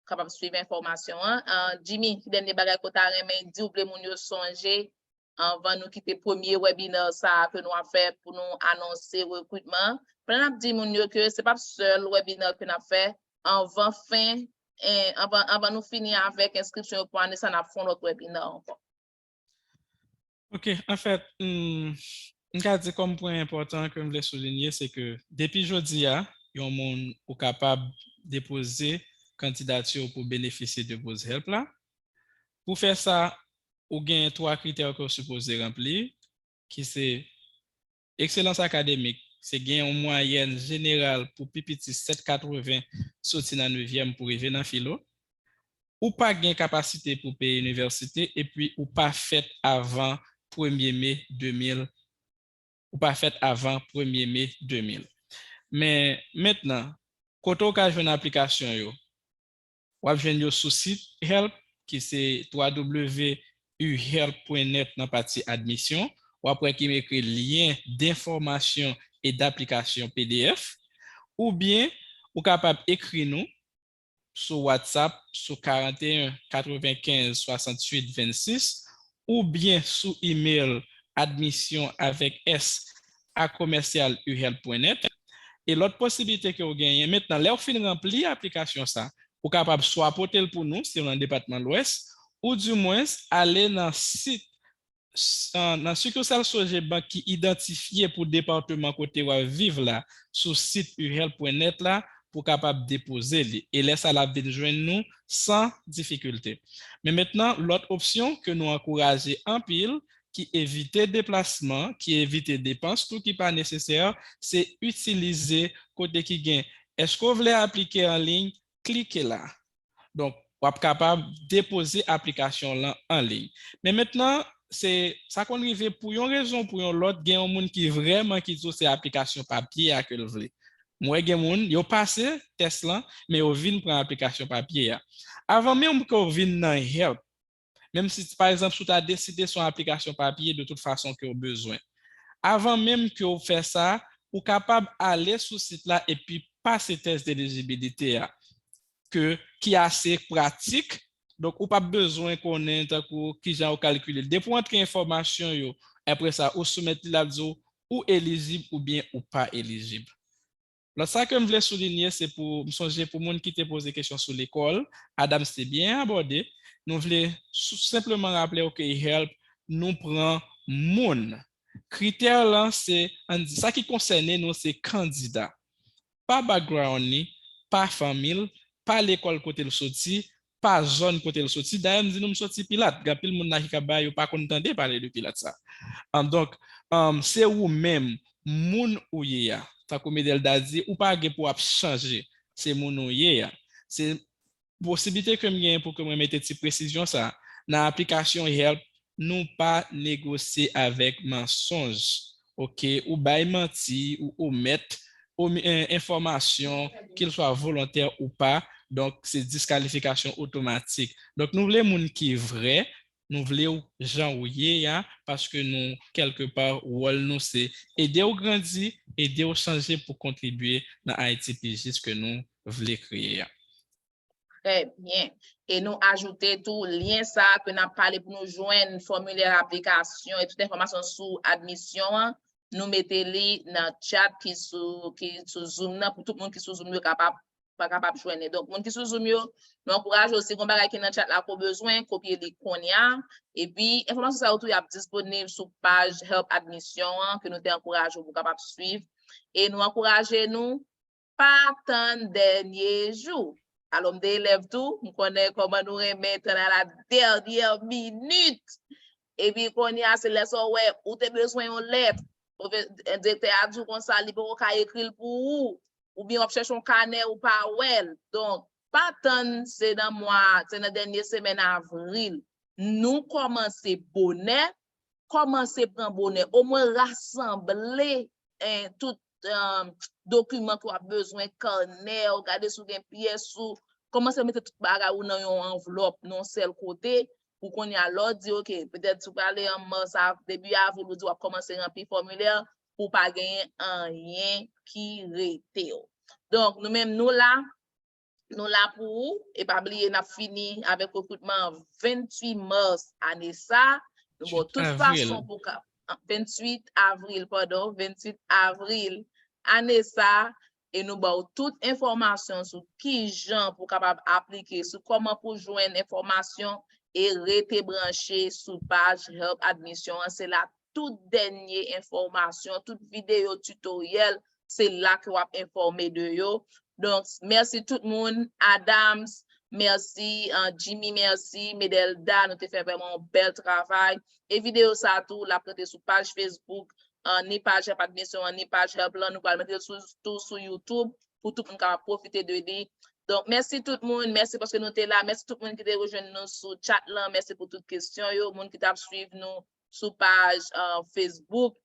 kapab swiv enfòmasyon an. Uh, Jimmy, ki dènye bagay ke w ta renmen di w vle moun yo sonje anvan nou kite premye webinè sa a ke nou ap fè pou nou anonse rekritman? Pandan n ap di moun yo ke se p ap sèl webinè ke n ap fè, anvan fen, eh, anvan, anvan nou fini avèk enskripsyon yo pou ane sa, n ap fè yon lòt webinè ankò. Ok, anfèt, m, m ka di kòm pwen enpòtan ke m vle soulinye, se ke depi jodi a, yon moun ou kapab depoze kandidati w pou benefisye de poz HELP la. Pou fè sa, ou gen twa kritè ke w sipoze ranpli, ki se ekselans akademik, se gen yon mwayèn jeneral pou pi piti sèt katreven soti nan nevyèm pou rive nan filo. Ou pa gen kapasite pou peye inivèsite epi ou pa fèt avan premye me de mil, ou pa fèt avan premye me de mil. Men mentnan, kote w ka jwenn aplikasyon yo? W ap jwenn yo sou sit help, ki se w w w uhelp pwen nèt nan pati admisyon. W ap wè ki ekri lien d'information et d'application P D F. Oubyen, ou kapab ekri nou sou WhatsApp sou karanteyen katrevenkenz swasanntuit vennsis, oubyen sou email admisyon avèk S a commercial uhelp pwen nèt. E lòt posiblite ke w genyen, mentnan, lè w fin ranpli aplikasyon sa, ou kapab swa pote l pou nou, si w nan depatman Lwès, ou dimwens ale nan sit, s- nan sikisal Sogebank ki idantifye pou depatman kote w ap viv la sou sit uhelp pwen nèt la pou w kapab depoze li. E lè sa, l ap vin jwenn nou san difikilte. Men mentnan, lòt opsyon ke nou ankouraje anpil, ki evite deplasman, ki evite depans tou ki pa nesesè, se itilize kote ki gen, èske w vle aplike an liy? Klike la. Donk, w ap kapab depoze aplikasyon w lan an liy. Men mentnan, se, sa konn rive pou yon rezon ou pou yon lòt, gen yon moun ki vrèman ki di w se aplikasyon papye a ke l vle. Mwen gen moun, yo pase tès lan, men yo vin pran aplikasyon papye a. Avan menm ke w vin nan help, menm si, pa egzanp, si w ta deside se yon aplikasyon papye de tout fason ke w bezwen. Avan menm ke w fè sa, ou kapab ale sou sit la epi pase tès delijibilite a, ke, ki ase pratik. Donk, ou p ap bezwen konnen tankou kijan ou kalkile l. Depi w antre enfòmasyon yo, apre sa, ou soumèt li, l ap di w ou elijib oubyen ou pa elijib. Lòt sa ke m vle soulinye, se pou, m sonje pou moun ki te poze kesyon sou lekòl, Adams te byen abòde. Nou vle sou- senpleman raple w ke help, nou pran moun. Kritè lan se, ann di, sa ki konsène nou se kandida. Pa background li, pa fanmi l, pa lekòl kote l soti, pa zòn kote l soti. Dayè, m di nou m soti Pilat. Gen anpil moun la ki ka bay, yo pa konn tande pale de Pilat sa. An, donk, an, se ou menm, moun ou ye a. Tankou Medelda di, ou pa gen pou w ap chanje. Se moun ou ye a. Se posiblite ke m genyen pou ke mwen mete ti presizyon sa. Nan aplikasyon help, nou pa negosye avèk mansonj. Oke, ou bay manti, ou omèt, omi- en- enfòmasyon, kil swa volontè ou pa, donk se diskalifikasyon otomatik. Donk nou vle moun ki vrè, nou vle w jan ou ye a, paske nou, kèlkepa, wòl nou se ede w grandi, ede w chanje pou kontribye nan Ayiti pi jis ke nou vle kreye a. Trè byen. E nou ajoute tou lyen sa ke n ap pale pou nou jwenn fòmilè aplikasyon e tout enfòmasyon sou admisyon an. Nou mete li nan chat ki sou, ki sou Zoom nan pou tout moun ki sou Zoom yo kapab, pa kapab jwenn li. Donk, moun ki sou Zoom yo, nou ankouraje w, si gen bagay ki nan chat la ke w bezwen, kopye li kounye a. Epi, enfòmasyon sa yo tou y ap disponib sou paj Help Admisyon an ke nou te ankouraje w pou w kapab swiv. E nou ankouraje nou pa tann dènye jou. Alò, m te elèv tou, m konnen kòman nou renmen tann a la dènyè minit. Epi kounye a, se lè sa w wè, ou te bezwen yon lèt, direktè a di w konsa, li poko ka ekri l pou ou, oubyen w ap chèche yon kanè, ou pa wè l. Donk, pa tann se nan mwa, se nan dènye semèn avril. Nou kòmanse bonè, kòmanse pran bonè, omwen rasanble dokiman ke w ap bezwen, kanè w, gade si w gen pyès ou, kòmanse mete tout bagay ou nan yon anvlòp, nan yon sèl kote, pou kounye a, lè w di, oke, petèt si w prale an mas, debi avril, ou di w ap kòmanse ranpli fòmilè, pou pa genyen anyen ki rete w. Donk, nou menm, nou la, nou la pou ou, e pa bliye, n ap fini avèk rekritman an venntuit mas ane sa, nou ba w tout fason pou ka, venntuit avril, padon, venntuit avril ane sa, e nou ba w tout enfòmasyon sou kijan pou w kapab aplike, sou kòman pou w jwenn enfòmasyon e rete branche sou paj Help Admisyon an. Se la tout dènye enfòmasyon, tout videyo titoryèl, se la ke w ap enfòme de yo. Donk, mèsi tout moun, Adams, mèsi, Jimmy, mèsi, Medelda, nou te fè vrèman yon bèl travay. E videyo sa tou, l ap rete sou paj Facebook uh, ni paj Help Admission an, ni paj Help lan, nou pral mete l sou, tou sou YouTube pou tout moun kapab pwofite de li. Donk, mèsi tout moun, mèsi paske nou te la, mèsi tout moun ki te rejwenn nou sou chat lan, mèsi pou tout kesyon yo, moun ki t ap swiv nou sou paj uh, Facebook,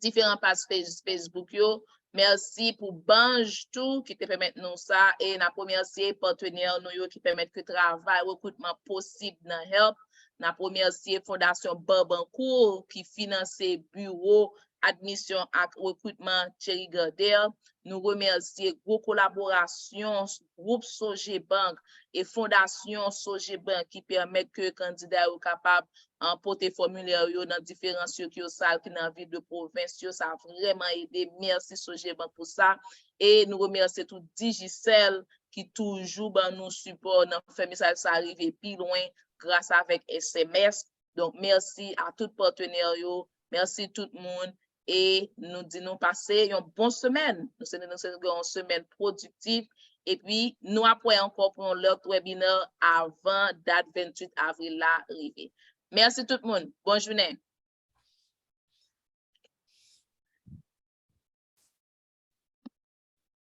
diferan paj Facebook yo. Mèsi pou Banj tou ki te pèmèt nou sa e n ap remèsye patnè nou yo ki pèmèt ke travay rekritman posib nan Help. N ap remèsye Fondasyon Barbancourt ki finanse biwo admisyon ak rekritman Thierry Garder. Nou remèsye gwo kolaborasyon gwoup Sogebank e Fondasyon Sogebank ki pèmèt ke kandida yo kapab an pote fòmilè yo nan diferan sikisal ki nan vil de pwovens yo. Sa vrèman ede. Mèsi Sogebank pou sa. E nou remèsye tou Digicel ki toujou ban nou sipò nan fè mesaj sa rive pi lwen gras avèk S M S. Donk, mèsi a tout patnè yo. Mèsi tout moun. E nou di nou pase yon bon semèn. Nou se nou se yon semèn pwodiktif. Epi, nou ap wè ankò pou yon lòt webinè avan dat venntuit avril la rive. Mèsi tout moun. Bon jounen.